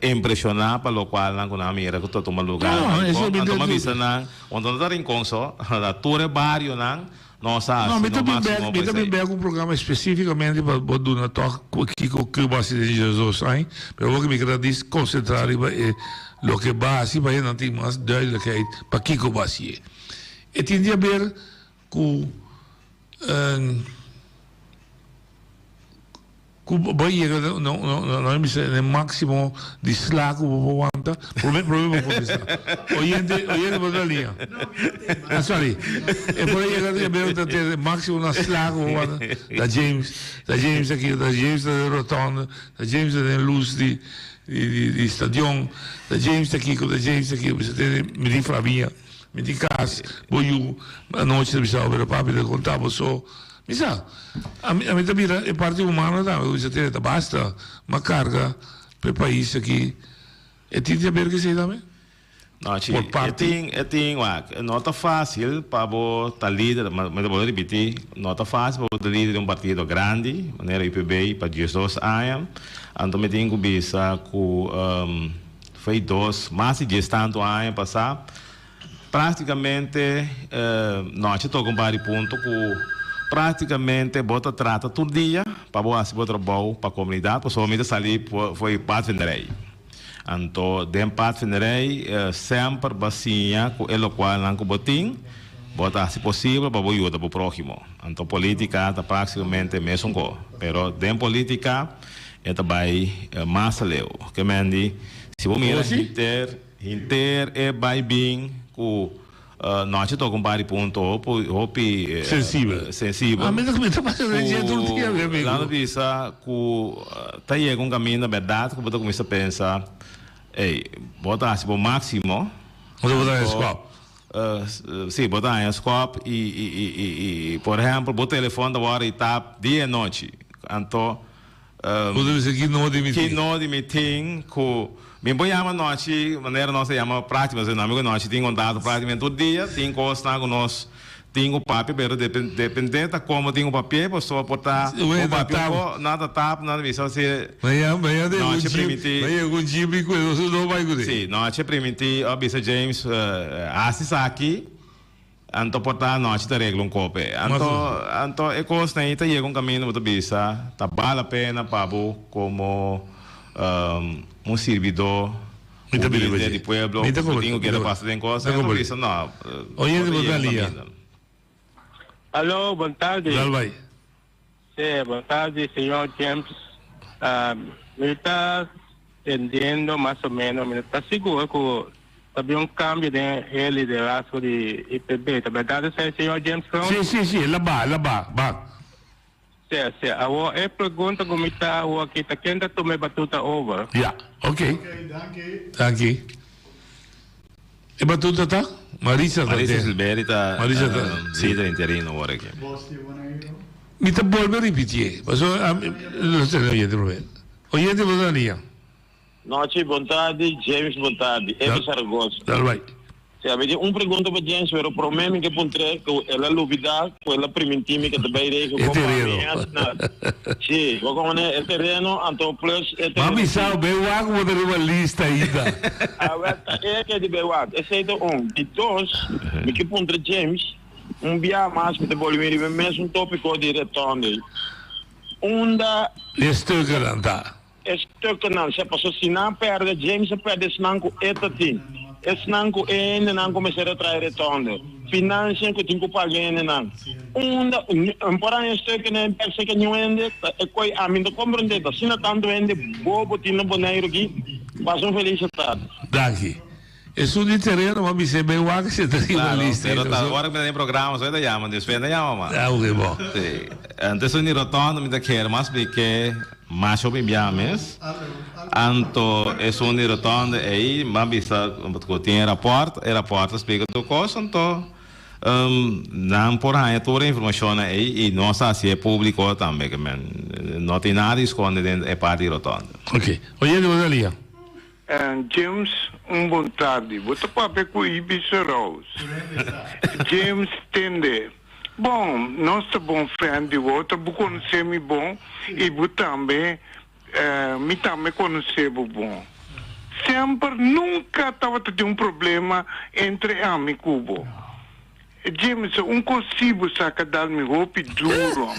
impreshoná pa lokualnan ku nan a mira ku ta tuma lugar na Rincon. Anto mi a bisa nan, unda no ta Rincon so, na tur e barionan nos a No, hasi mi ta nos bin máksimo bek, mi pa ta bin esei. bek un programa espesífikamente pa bo duna tòg kiko ku bo hasi den 12 aña, pero awor ku mi keda dis konsentrá riba e Loke bo a hasi pa hende nan tin mas duidelijkheid pakiko bo a hasié. E tin di haber ku ku bo a yega na na bisa na e máksimo di sla ku bo por wanta. Prome prome bo kontestá. Oyente oyente bo ta liña. Ah sorry. E por a yega di haber ta te e máksimo na sla ku bo por wanta. Ta James ta James aki ta James ta den rotonde ta James ta den lus di Di stadion ta James ta kiko ta James ta kiko bisa tene mi tin famia mi tin kas bo yu anochi ta bisa pero papi ta konta bo so mi sa ami ami ta bira e parti humano tambe bisa tene ta basta ma karga pa e pais aki e tin di haber kesey tambe. No, chi, Por e parti. tin, e tin, wak, no ta fácil pa bo ta lider, ma mi ta por ripití, no ta fácil pa bo ta lider di un partido grandi, manera UPB, pa 12 aña. Anto mi tin ku bisa ku foi dos, mas di dies tantu aña pasá, práktikamente no a toka un par di punto ku práktikamente bo ta trata tur dia pa bo hasi bo trabou pa komunidat, pasobra mi ta sali for di padvinderij. Anto den padvinderij semper bo a siña ku e lokualnan ku bo tin, bo ta hasi posibel pa bo yuda bo próhimo. Anto polítika ta práktikamente mesun ko, pero den polítika e ta bai mas aleu. Ke men di, si bo mira hinter hinter e bai bin ku Nochi toca un par di punto hopi hopi Sensibel. sensibel. A mi ta mi ta pasa den dje tur dia mi amigo. Nan ta bisa cu ta yega un caminda berdad cu bo ta cuminsa pensa, ey, bo ta haci bo maximo. Bo ta haña scop. Si, bo ta haña scop y y y y y por ehempel bo telefon ta worde tap dia y nochi. Anto Bo ta bisa ki no di mi Ki tin. no di mi tin ku mi por yama nochi manera nos ta yama práktika pasobra nos amigu nochi tin kontakto práktikamente tur dia tin kosnan ku nos tin ku papia pero depende ta komo tin ku papia pasobra por ta bo papia un ko nan ta tap nan ta bisa si nochi primintí Mañana yega un jeep i ku nos no bai kuné. Si nochi primintí a bisa James hasi esaki. Anto por ta anochi ta regla un kope. Anto anto e kosnan ei ta yega un kaminda bo ta bisa ta bal la pena pa bo komo un sirbidó humilde di pueblo ku tin ku keda pasa den kos. Anto bo bisa no, no ta yega un kaminda. Alo, bon tardi. Sí, bon tardi, señor James. Mi ta entendiendo mas o menos, mi no ta sigur cu ta bin un cambio den e liderazgo di IPB. Ta berdad esey, señor James Kroon? Sí, sí, sí, el a ba, el a ba, ba. Sí, sí. Awor, e pregunta cu mi ta awor aki ta ken ta tuma e batuta over? Ja, ok. Ok, danki. Danki. E batuta ta? Marisa ta Marisa den. Silveri ta Marisa ta, sí. lider interino awor aki. Bos di Boneiru. Mi ta bolbe ripitié, pasobra ami, lo tene oyente promé. Oyente bo ta nia. Nochi, bon tardi, James bon tardi, Evi Zaragoza. Dal bai. Si, ami tin un pregunta pa James, pero promé mi ke puntr'é ku el a lubidá ku el a primintí mi ke ta bai regla E kon pa mi tereno. asina. Si, bo komo e tereno, anto plus e M'a tereno bisa di. bo, bai wak bo ta riba lista ainda. Awel, ta e ke di bai wak. Esei ta un. Di dos, mi ke puntra James, un bia mas mi ta bolbe riba e mesun topiko di rotonde. Unda. E stukkernan ta. E stukkernan sa paso si nan perde, James a perde esnan ku e ta tin, esnan ku e hendenan ku mester a trae retonde, financian ku tin ku paga e hendenan. Unda un por haña stukkernan bek seka niun hende ta e koi ami no ta komprende ta asina tantu hende bobo tin na Boneiru aki. Pasa un felis tardi. Danki. Esun di tereno m'a bis'é bay wak si e ta riba Claro, lista pero ei. ta ora ku mi ta den programa so e ta yama, despues e ta yama mas. Ah, oke, bon. Sí. Anto esun di rotonda mi ta kere mas splik'é mas hopi bia mes. Anto esun di rotonda ei m'a bisa ku tin e rapòrt, e rapòrt ta splika tur kos, anto nan por haña tur e informashonnan ei i nos a hasié públiko tambe, ke men no tin nada di skonde den e parti di rotonda. Oke. Oyente, bo ta lia. James, un bon tardi. Bo ta papia ku Ibi Serous. James, Tende. Bon, nos ta bon friend di otro. Bo konosé mi bon i bo tambe, mi tambe konosé bo bon. Semper, nunka tabata tin un problema entre ami ku bo. James, un kos si bo sa ka dal mi hopi duro.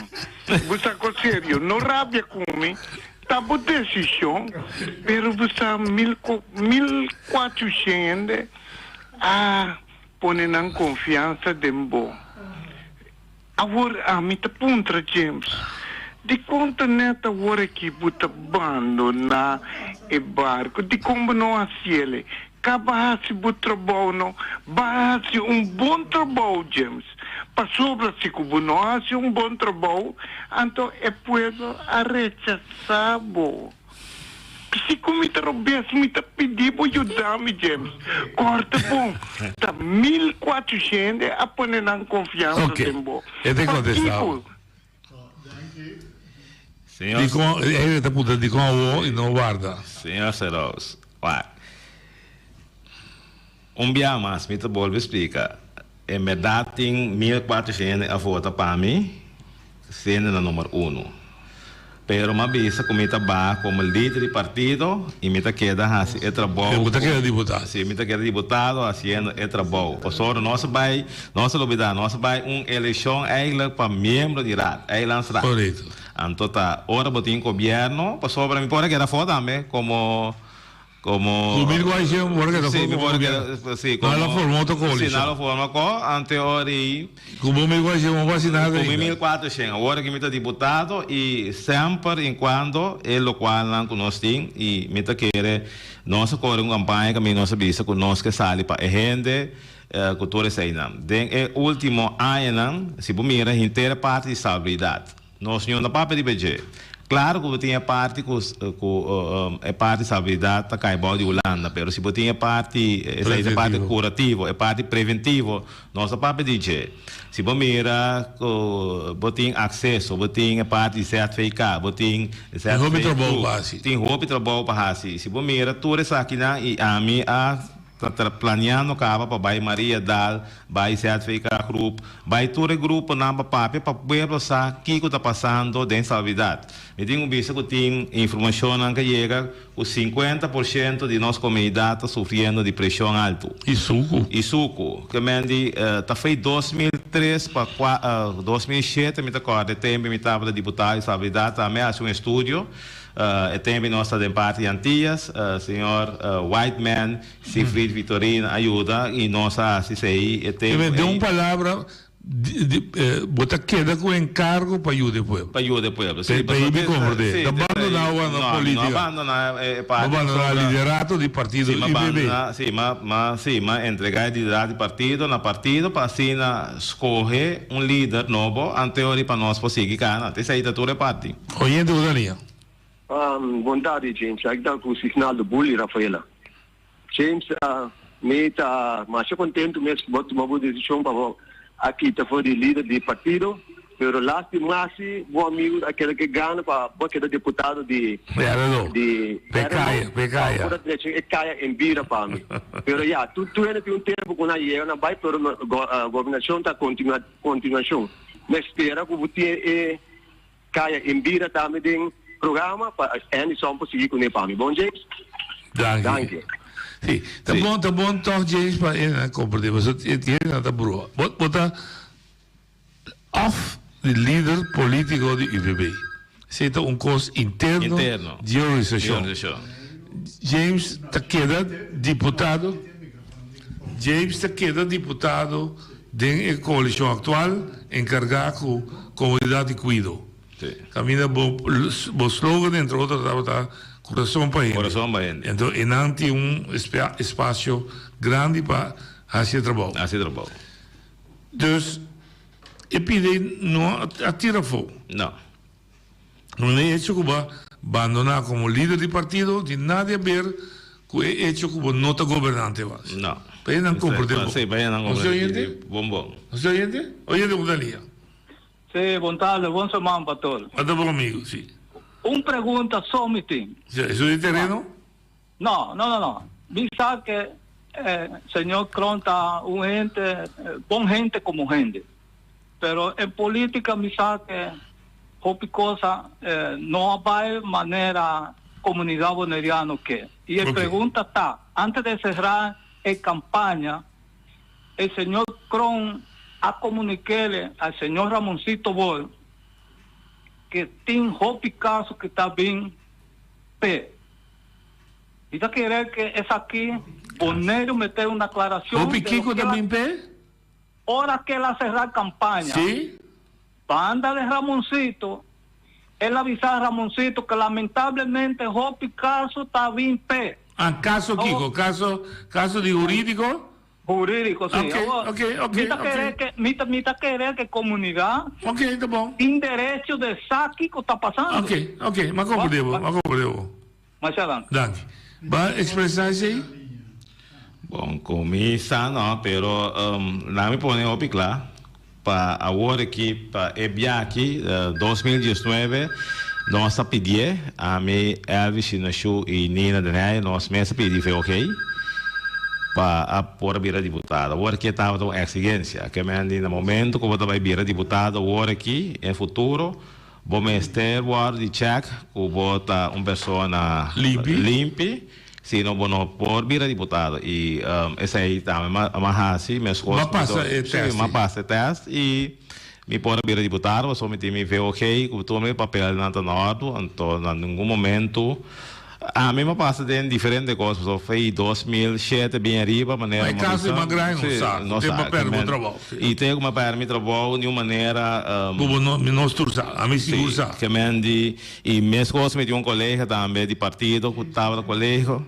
Bo sa kos serio, no rabia ku mi, ta bo desishon, pero bo sa mil 1400 hende a pone nan konfiansa den bo. Awor ami ta puntra James, dikon ta nèt awor aki bo ta bandoná e barku? Dikon bo no hasiel? Kaba hasi bo trabou no. Ba hasi un bon trabou, James. Pasobra si ku bo no hasi un bon trabou, anto e pueblo a rechasá bo. Si ku mi ta robes, mi ta pidi bo yuda mi, James. Kòrta bon, ta 1400 a pone nan konfiansa Ok, den bo. e ta kontestá Pakiko? bo. Dikon, e ta puntra dikon awor i no warda. Señor Serous, wak. Un bia mas mi ta bolbe splika, en bèrdat tin 1400 hende a vota pa mi, siendo na number uno. Pero m'a bisa ku mi ta baha komo lider di partido i mi ta keda hasi e trabou. Bo ta keda diputado. Si, mi ta keda diputado hasiendo e trabou. Pasobra nos a bai, nos a lubida, nos a bai un elekshon eigenlijk pa miembro di raad, eilandsraad. Korekto. Anto ta ora bo tin gobièrnu, pasobra mi por a keda afó tambe komo Como. Cu mi guay siempre por keda Sí, mi forma por keda, sí, Nan lo forma otro Sí, coalición. nan lo forma co, ante ora y. Cu bo mi guay siempre no haci nada Cu mi ainda. 1400. Awor aki mi ta diputado y semper en cuando e locualnan cu nos tin y mi ta kere nos a core un campaña caminda nos a bisa cu nos ke sali pa e hende cu tur eseinan. Den e ultimo añanan si bo mira henter e parti di salubridad. Nos no ta papia riba dje. Claro cu bo tin e parti cu cu e parti salubridad ta cay bao di Hulanda, pero si bo tin e parti, esey ta e parti curativo, e parti preventivo, nos ta papia di dje. Si bo mira cu bo tin acceso, bo tin e parti di ZVK, bo tin Tin hopi trabou pa haci. Tin hopi trabou pa haci. Si bo mira tur esakinan y ami a. Ta planeando caba pa bay Mariadal, bay ZVK Groep, bay tur e gruponan pa papia pa pueblo sa kico ta pasando den salubridad. Mi tin cu bisa cu tin informacionnan ca yega cu 50% di nos comunidad ta sufriendo di presion alto. Y sucu. Y sucu. Ke men di ta fey 2003 pa 2007 mi ta corda e tempo mi tabata diputado di salubridad tambe a haci un estudio. E tempo nos ta den parti di Antillas, señor Whiteman, Siegfried Victorin a yuda y nos a haci esey e tempo ey. Den un palabra, bo ta keda cu encargo pa yuda e pueblo. Pa yuda e pueblo, si. Pa mi comprende. Ta bandona awa na politica. No, no a bandona e parti. No bandona liderato di partido UPB. Si, ma, si, ma entrega e liderato di partido na partido pa asina scoge un lider nobo anteori pa nos por sigui cana. Esey ta tur e parti. Oyente ku ta liña. Bon tardi James, aki ta ku Signaldo Bully Rafaela. James, mi ta masha kontentu mes ku bo a tuma bo desishon pa bo a kita for di lider di partido, pero lastima si bo amigu a keda ke gana pa bo a keda deputado di di RLO, pa bo por a drecha e kaya en bira pa mi. Pero ya, tur hende tin un tempu ku nan yega nan bai, pero gobernashon ta kontinuashon. Mi spera ku bo tin e Kaya en bira tambe den programa pa Anderson por sigui kuné pa mi. Bon James? Danki. Danki. Sí, ta bon, ta bon tòg James pa e nan komprendé pasobra e hende nan ta brua. Bo bo ta òf di lider polítiko di UPB. Esei ta un kos interno Interno. di organisashon. Di organisashon. James ta keda diputado James ta keda diputado Den e koalishon aktual enkargá ku komunidat di kuido. Kaminda bo bo slogan entre otro tabata Kurason pa hende. Kurason pa hende. Enton enan tin un espasio grandi pa hasi e trabou. Hasi e trabou. Dus e pide no a tira afó. No. No e hecho ku bo a bandoná komo lider di partido tin nada di haber ku e hecho ku bo no ta gobernante mas. No. Pa e nan komprende bo. Sí, pa e nan Nos komprende oyente? bon bon. Nos oyente? Oyente ku ta lia. Sí, bon tarde, bon seman pa tur. Ata bon amigo, sí. Un pregunta so mi tin. Sí, eso di tereno? No, no, no, no. Mi sa ke eh, señor Kroon ta un hende, bon hende komo hende. Pero en política mi sa ke hopi cosa eh, no a bai manera comunidad boneriano ke. Y e Ok. pregunta ta, antes de cerrar e campaña, e señor Kroon a comuniquele al señor Ramoncito Bol ke tin hopi caso ke ta bin p'e. Mi ta kere ke esaki Boneiru mester un aclaracion Hopi de lo kiko ke ta la bin p'e? Ora ke el a cerra campaña. Sí. Banda de Ramoncito, el a bisa Ramoncito ke lamentablemente hopi caso ta bin p'e. Ah, caso kiko? Caso, caso di huridico? Hurídiko, sí. Ok, Awor, ok, ok, mi ta ok. kere ke, mi ta, mi ta kere ke komunidat Ok, ta bon. tin derecho de sa kiko ta pasando. Ok, ok, m'a komprendé bo, m'a komprendé bo. Masha danki. Danki. Ba ekspresá esei? Bon, ku mi sa no, pero laga mi pone hopi kla, pa awor aki, pa e bia aki, 2019, nos a pidié, ami, Elvis Shinashu i Nina Den Heyer, nos mes a pidi VOG pa a por a bira diputado. Awor aki e tabata un eksigensia. Ke men di na momento ku bo ta bai bira diputado awor aki, en futuro, bo mester wòrdu di chèk ku bo ta un persona Limpi. limpi. Si no bo no por bira diputado y esey tambe m'a haci meskos M'a pasa e test. Si, m'a pasa e test y mi por a bira diputado pasobra mi tin mi VOG cu tur mi papelnan ta na ordo anto na ningun momento ami m'a pasa den diferente cos pasobra fey 2007 bien ariba manera Ma e caso e mas grandi no sa cu te pa perde bo trabao. Y te cu m'a perde mi trabao di un manera Cu bo no mi nos tur sa ami sigur sa. Si, kemen di Y mescos mi tin un colega tambe di partido cu tabata colegio.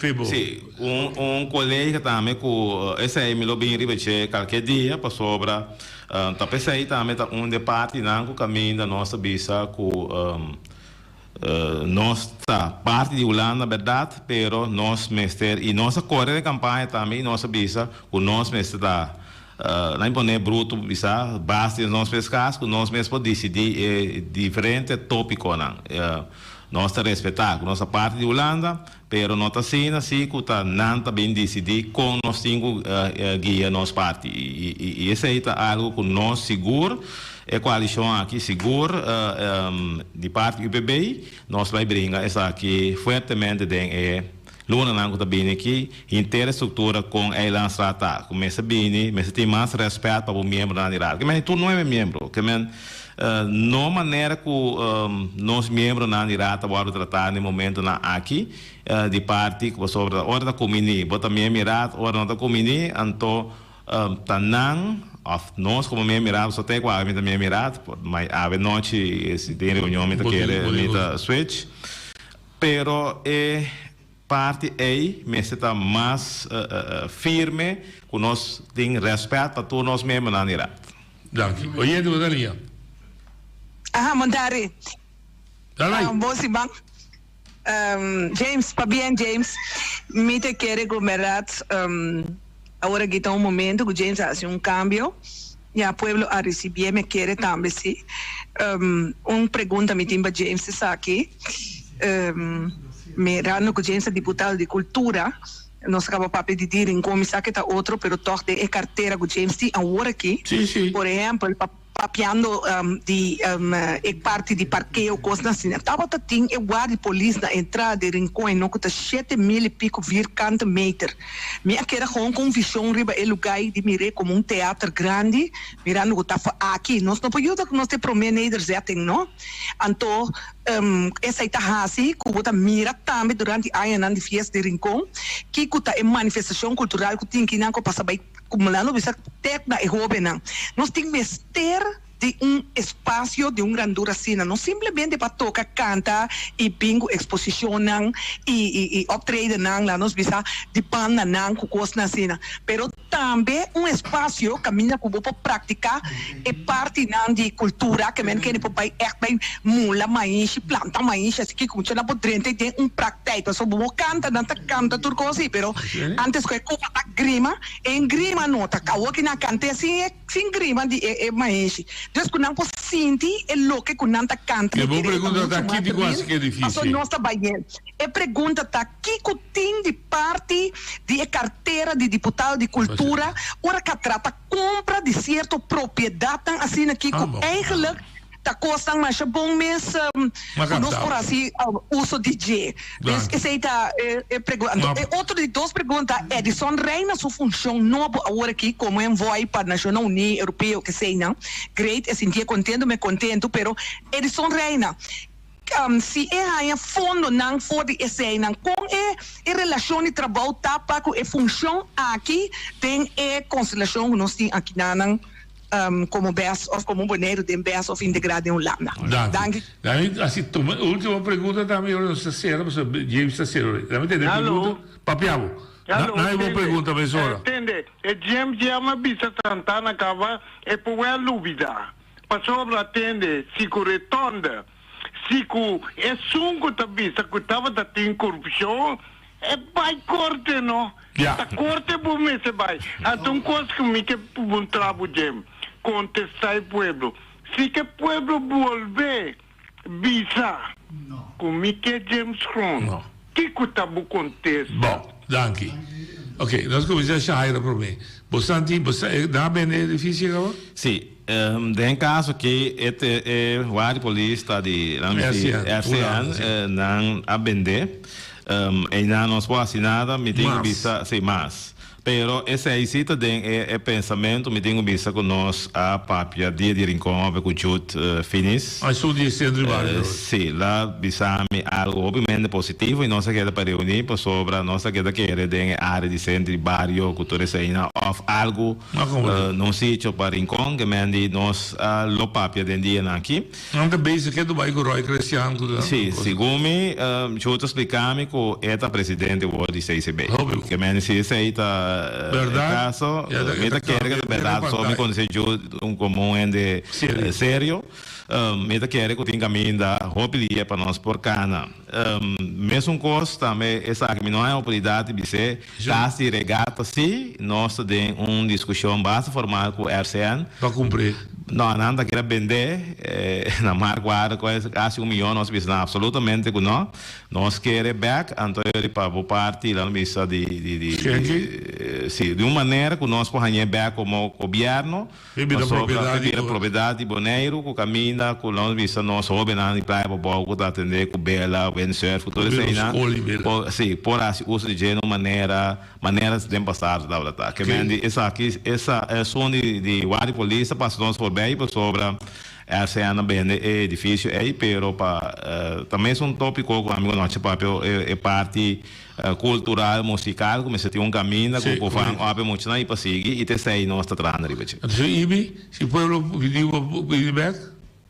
Fibo. Si, un un colega tambe cu esey mi lo bin riba dje calke dia pasobra ta pesey tambe ta un de partinan cu caminda nos ta bisa cu nos ta parti di Hulanda berdad pero nos mester y nos a core den campaña tambe y nos a bisa cu nos mester ta. Nan imponé bruto bisa base di nos mes kas ku nos mes por disidí e diferente tópikonan. Nos ta respetá ku nos ta parti di Hulanda, pero no ta asina si ku ta nan ta bin disidí kon nos tin ku guia nos parti. I esei ta algu ku nos sigur, e koalishon aki sigur di parti UPB, nos bai bringa esaki fuertemente den e Lunanan ku ta bini aki, henter e struktura kon Eilandsraad ta, ku mester bini, mester tin mas rèspèt pa bo miembronan di raad. Ke men tur nuebe miembro, ke men no manera ku nos miembronan di raad ta wòrdu tratá na e momentonan aki di parti ku pasobra ora ta kuminí bo ta miembro di raad, ora no ta kuminí anto ta nan òf nos komo miembro di raad, pasobra te ku awe mi ta miembro di raad, ma awe nochi si tin reunion mi ta kere mi ta switch. Pero e parti ei mester ta mas firme ku nos tin rèspèt pa tur nos miembronan di Raad. Danki. Oyente bo ta lia. Aha, Montari. Dale. Bon siman. James, pabien James. Mi ta kere ku bèrdat awor aki ta un momento ku James a hasi un kambio. Ya pueblo a ricibié me kere tambe si. Un pregunta mi tin pa James esaki. Mirando cu James ta diputado di cultura, nos a caba papia di di Rincon, mi sa ke ta otro, pero toch den e cartera cu James tin awor aki, por ehempel, pa papiando di e parti di parkeo cosnan asina, tabata tin e guardia polis na entrada di Rincon e no cu ta 7000 y pico vierkante meter. Mi a keda gewoon ku un vishon riba e lugá ei di mir'é komo un teater grandi, mirando ku ta for aki. Nos no por yuda ku nos ta e promé nederzetting, no? Anto, esei ta hasi ku bo ta mira tambe durante añanan di Fiesta di Rincon kiko ta e manifestashon kultural ku tin kinan ku a pasa bai kumulando bisa te na e hóbennan. Nos tin mester. Di un espacio di un grandura asina, no simplemente pa toca, canta y bin cu exposicionnan y y optredennan, laat nos bisa, di bandanan cu cosnan asina, pero tambe un espacio caminda cu bo por practica e partinan di cultura, ke men kende por bay echt bay mula maishi, planta maishi, así ki muchanan por drenta den un praktijk, pasobra bo canta, nan ta canta tur cos si, pero antes cu e cosa ta grima, e grima no ta, awor ki nan cant'e sin e. Sin grima di e e maheshi. Dus ku nan por sinti e loke ku nan ta kanta E mi bo kere e ta pregunta muchu ta mas kiko real, hasi ke paso difícil? nos ta bai den. E pregunta ta kiko tin di parti di e kartera di diputado di kultura ora ka trata kompra di sierto propiedatnan asina ki Ah ku bon. eigenlijk Ta kosnan masha bon mes ku nos por hasi uso di dje. Dus esei ta e pregunta. Anto e otro di dos pregunta, Edison Reina su funshon nobo awor aki komo envoy pa Nashonnan Uní, Europeo, keseinan. Great, e sintié kontentu, mi kontentu, pero Edison Reina, si e haña fondonan for di eseinan, kon e e relashon di trabou ta pa ku e funshon aki den e konstelashon ku nos tin akinanan? Como bes of como Boneiru den bes of integrá den Hulanda. Danki. Danki. Asi tuma e ultimo pregunta tambe ora nos ta sera pasobra James ta sera ora. Dame tende pregunta. Papia bo. Hallo. Na e bo pregunta mesora. Tende, e James ya mi a bisa Santana caba e por wea lubida. Pasobra tende, si cu retonde, si cu esun cu ta bisa cu tabata tin corupcion, E bai korte no. Ya. Ta korte bo mester bai. Anto un kos ku mi ke puntra bo Jem, kontestá e pueblo. Si ke pueblo bolbe bisa ku mi ke James Kroon, kiko ta bo kontesta? Bon, danki. Ok, nos kuminsá Shahaira promé. Bo san tin, bo sa, nan a bende e edifisio kaba? Sí, den kaso aki e e guardia polis ta di FCN, FCN, nan a bende. Einan nos por hasi nada, mi tin ku bisa, sí, mas. Pero esei sí ta den e e pensamentu, mi tin ku bisa ku nos a papia dia di Rincon hopi ku Jude Finis. Ah, esun di e sentro di bario. Sí, la bisa mi algu hopimente positivo i nos a keda pa reuní pasobra nos a keda kere den e área di sentro di bario ku tur eseinan òf algu na un sitio pa Rincon ke men di nos a lo papia den dianan aki. Nan ta bezig ke Dubai ku Roy Crestian ku ta. Sí, segun mi, Jude ta splika mi ku e ta presidente wor di CCB. Hopi. Ke men si esei ta. ta e kaso. Mi ta kere ku ta bèrdat, so mi konosé Jude un komo un hende serio. Mi ta kere ku tin kaminda hopi dia pa nos por kana. Mesun kos tambe esaki mi no haña oportunidat di bis'é, kas di regata sí, nos ta den un diskushon basta formal ku RCN. Pa kumpr'é? No, nan ta kere bend'é na markwaarde kasi un miyon, nos bisa nan absolutamente ku no. Nos kere bek, anto e pa bo parti lan bisa di di di si di un manera ku nos por hañ'é bek komo gobièrnu pasobra e bira propiedat di Boneiru ku kaminda ku nos bisa nos hóbennan di Playa Pabou ku ta atendé ku bela, windsurf ku tur eseinan por si por hasi uso di dje na un manera manera den pasado tabata ta. Ke men di esaki esa esun di di Guardia Polis ta pasa nos forbei pasobra RCN a bende e edifisio ei, pero pa ta mesun topiko ku ami ku nochi papia e parti kultural, musikal ku mester tin un kaminda ku por van ope muchanan i pa sigui i ta esei nos ta trahando riba dje. Anto Ibi, si pueblo pidi bo bini bek,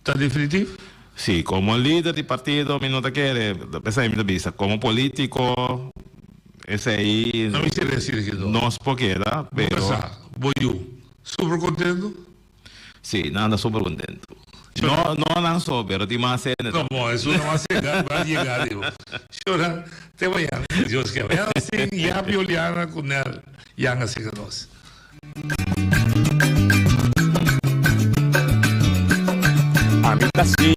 ta definitif? Si, komo lider di partido mi no ta kere, esei mi ta bisa, komo politiko esei No mi kere asina ke nos por keda, pero. Bo kasa, bo yu, super kontento? Sí, nan ta super contento. No, no nan so, pero tin mas hende No, bon, esun no mas yega, mas yega digo. Shora, te mañana, si Dios kier. Mañana nos tin Yapi Oliana cu Nel Yanga cerca nos. Ami ta.